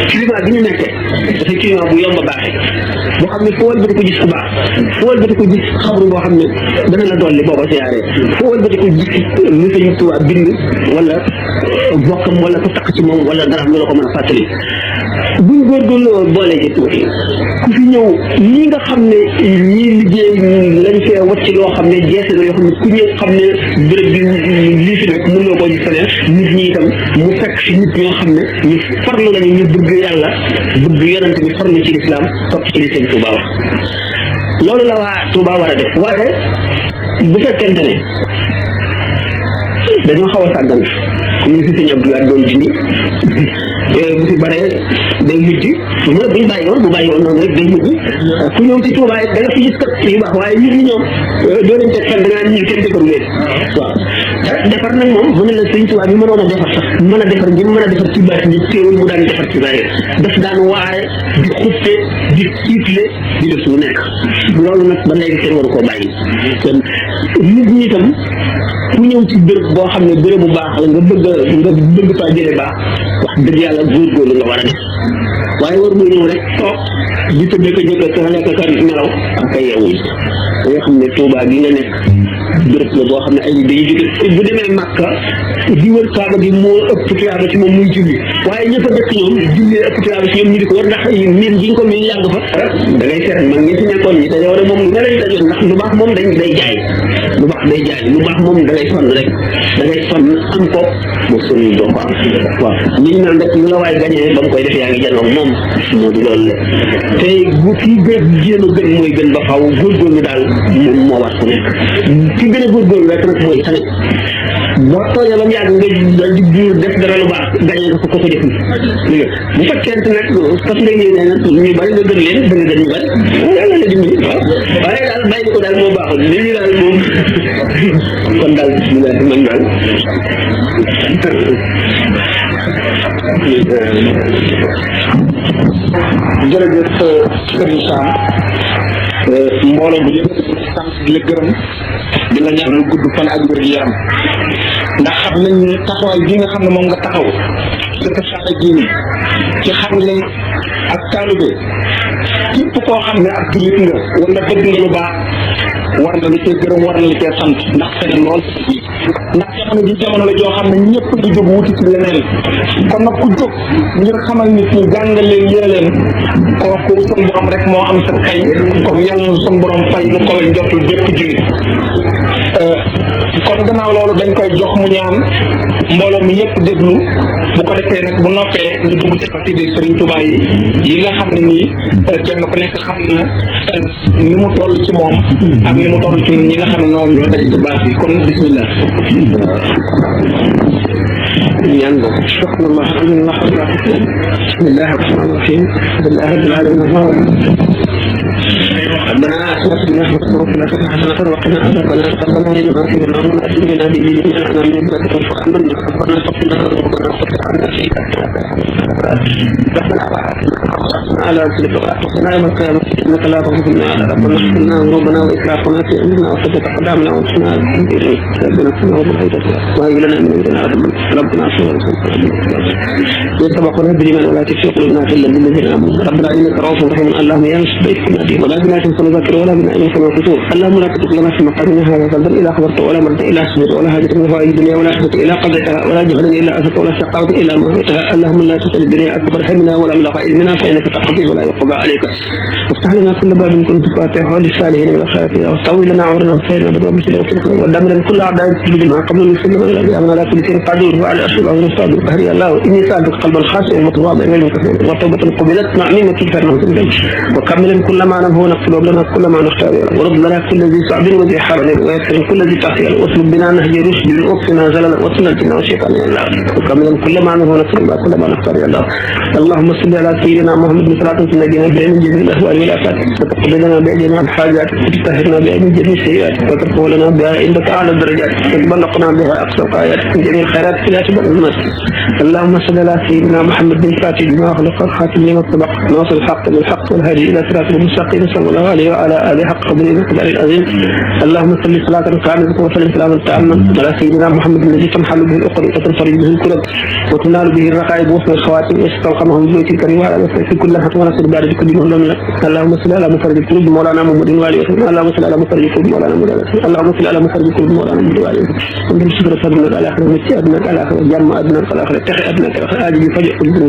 climat bi ñu nekkee dafay climat bu yomb a baaxee boo xam ne foo wëlbati ko gis ku baax foo wëlbati ko gis xabru boo xam ne dana la dolli boo ko siyaaree foo wëlbati ko gis lu sëñ Touba bind wala bokkam wala ku takk ci moom wala dara lu la ko mën a fàttali buñ góorgóorloo boole ci tuuti ku fi ñëw ñi nga xam ne ñii liggéey lañ fee wacc loo xam ne jeexe na yoo xam ne ku ñëw xam ne béréb bi lii fi nekk mën loo koo gis feneen nit ñi itam mu fekk si nit ñoo xam ne ñu farlu lañu ñu bëgg yàlla bëgg yonante bi farlu ci lislaam topp ci li seen Tuuba wax loolu la waa Tuuba war a def waaye bu fekkente ne dañoo xaw a sàggan comme ni si sëñ Abdoulaye doon dindi bu fi baree day mujj mu ne buñ bàyyi woon noonu rek day mujj ku ñëw ci Tuuba da nga fi gis kat yu baax waaye nit ñi ñoom doo leen teg fan da ngaa ñi kenn defaru leen waaw defar nag moom mu ne la sëñ Tuuba bi mënoon a defar sax mën a defar ngir mën a defar ci baat ni teewul mu daan defar ci bàyyi daf daan waare di xuppe di tiitle di def lu nekk loolu nag ba léegi kenn waru koo bàyyi kon nit ñi itam ku ñëw ci béréb boo xam ne béréb bu baax la nga bëgg faa jëlee baax wax dëgg yàlla góorgóorlu nga war a def waaye war muy ñëw rek toog di tëddee ko jëkk ka lekk ka nelaw ak a yeewul da nga xam ne Tuuba gi nga nekk béréb la boo xam ne ay day jóge bu demee Màkka di wër Kaaba gi moo ëpp tuyaaba ci moom muy julli waaye ña fa dëkk ñoom jullee ëpp tuyaaba ci ñoom ñu di ko war ndax miin gi nga ko miin yàgg fa da ngay seet mag ñi fi nekkoon ñi dañoo war a moom nga lay dajoon ndax lu baax moom day jaay lu baax moom da ngay sonn rek da ngay sonn am ko boo sonn doo ko am waaw ñu ngi naan rek lu la waay gañee ba mu koy def yaa ngi janoog moom moo di loolu la te bu kii gën jéem a gën mooy gën ba xaw góorgóorlu daal moom moo war ku nekk ki gën a góorgóorlu rek nag mooy tane boo tooñee ba mu yàgg nga dal di buur def dara lu baax gañee nga ko ko jëf bu fekkente nag fas nga yéene nag ñu bari nga gën leen da nga gën ñu bari yàlla la dimbali waaw waaye daal bàyyi ko daal moo baaxul li ñu daal moom kon daal bismillah man daal jërëjëf Serigne Sam mbooloo bu yëpp sant di la gërëm di la ñaanal gudd fan ak wér gi yaram ndax xam nañ ne taxawaay bi nga xam ne moom nga taxaw ci Saada Diine ci xam ne ak taalibe képp koo xam ne ak jullit nga wala bëgg nga lu baax war na la cee gërëm war na la cee sant ndax fene lool ndax jamono ji jamono la joo xam ne ñëpp di jóg wuti ci leneen kon nag ku jóg ngir xamal nit ñi jàngal leen yére leen kooku sun borom rek moo am sa kay comme yàlla na sun borom fay lu ko leen jotul bépp jullit kon gannaaw loolu dañ koy jox mu ñaan mbooloo mi yëpp déglu bu ko defee nag bu noppee ñu dugg ci xasida Sëriñ Tuubaa yi nga xam ne nii kenn ku nekk xam na ni mu toll ci moom ak ni mu toll ci ñun ñi nga xam ne noonu ñoo daj ci baax bi kon bismillah ñaan boobu bismillah bismillahi rahmani rahim alhamdulillahi rabbil alamin ربنا آتنا في الدنيا حسنة وقنا عذاب النار ربنا يجب أن تكون لنا أجرنا بإذن أنا من بلدك فأمن ربنا تقنا ربنا فتح عنا ربنا على رسلك وأحسنا يوم القيامة إنك لا تغفر لنا ربنا اغفرنا ذنوبنا وإسرافنا في أمرنا وثبت أقدامنا وانصرنا على القوم الكافرين ربنا اغفر لنا وهب لنا من أمرنا ربنا اغفر لنا سبقنا بالإيمان ولا تشرك قلوبنا إلا بالذين آمنوا ربنا إنك رؤوف رحيم اللهم يا بيتنا دي ولا بنا فنذكر ولا بنا إن كما كتب اللهم لا تكتب لنا في مقامنا هذا فضل إلا خبرت ولا مرد إلا سجد ولا حاجة من فوائد الدنيا ولا حاجة إلا قضيتها ولا جهل إلا أسد ولا شقاوة إلا موتها اللهم لا تسأل الدنيا أكبر حمنا ولا مبلغ علمنا فإنك تقضي ولا يقضى عليك وافتح لنا كل باب كنت فاتحه للصالحين والخيرين واستوي لنا عمرنا وخيرنا بدوام مثل ودمر كل أعداء تسجد ما قبل المسلم إلى بأمنا لا كل شيء قدير وعلى أشهد أن نستعد بقهري الله إني سألتك قلبا خاشعا المتواضع وتوبة قبلت مع مما كفر وكمل كل ما نبه نقتل لنا كل ما نختار ورد لنا كل ذي صعب وذي حرج ويسر كل ذي تعصير واسلك بنا نهج رشد واقصنا زللا واصلنا الجنة والشيطان يا الله وكمل كل ما نبه نقتل كل ما نختار يا الله اللهم صل على سيدنا محمد صلاة تنجينا بها من جميع الأهوال والآفات وتقبل لنا بها جميع الحاجات وتطهرنا بها من جميع السيئات وترفع لنا بها عندك أعلى الدرجات وتبلغنا بها أقصى الغايات من جميع الخيرات إلى تبع المسجد اللهم صل على سيدنا محمد بن فاتح لما خلق الخاتم لما سبق ناصر الحق بالحق والهادي إلى صراط المستقيم صلى الله عليه وعلى آله حق قدره وقدره العظيم اللهم صل صلاة كاملة وسلم سلاما تاما على سيدنا محمد الذي تنحل به العقد وتنفرج به الكرب وتنال به الرقائب وصل الخواتم ويستلقمهم بيت الكريم وعلى في كل حق ونصر بعد كل مهلم اللهم صل على مفرج القلوب مولانا محمد وعلي وسلم اللهم صل على مفرج القلوب مولانا محمد اللهم صل على مفرج القلوب مولانا محمد وعلي وسلم ومن شكر صدرنا على آخر متي أدناك على آخر جمع أدناك على آخر تحي أدناك على آخر آجل فجأة كل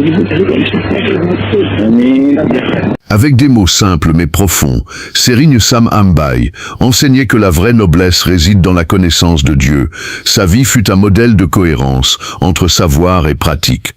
Avec des mots simples mais profonds, Serigne Sam Mbaye enseignait que la vraie noblesse réside dans la connaissance de Dieu. Sa vie fut un modèle de cohérence entre savoir et pratique.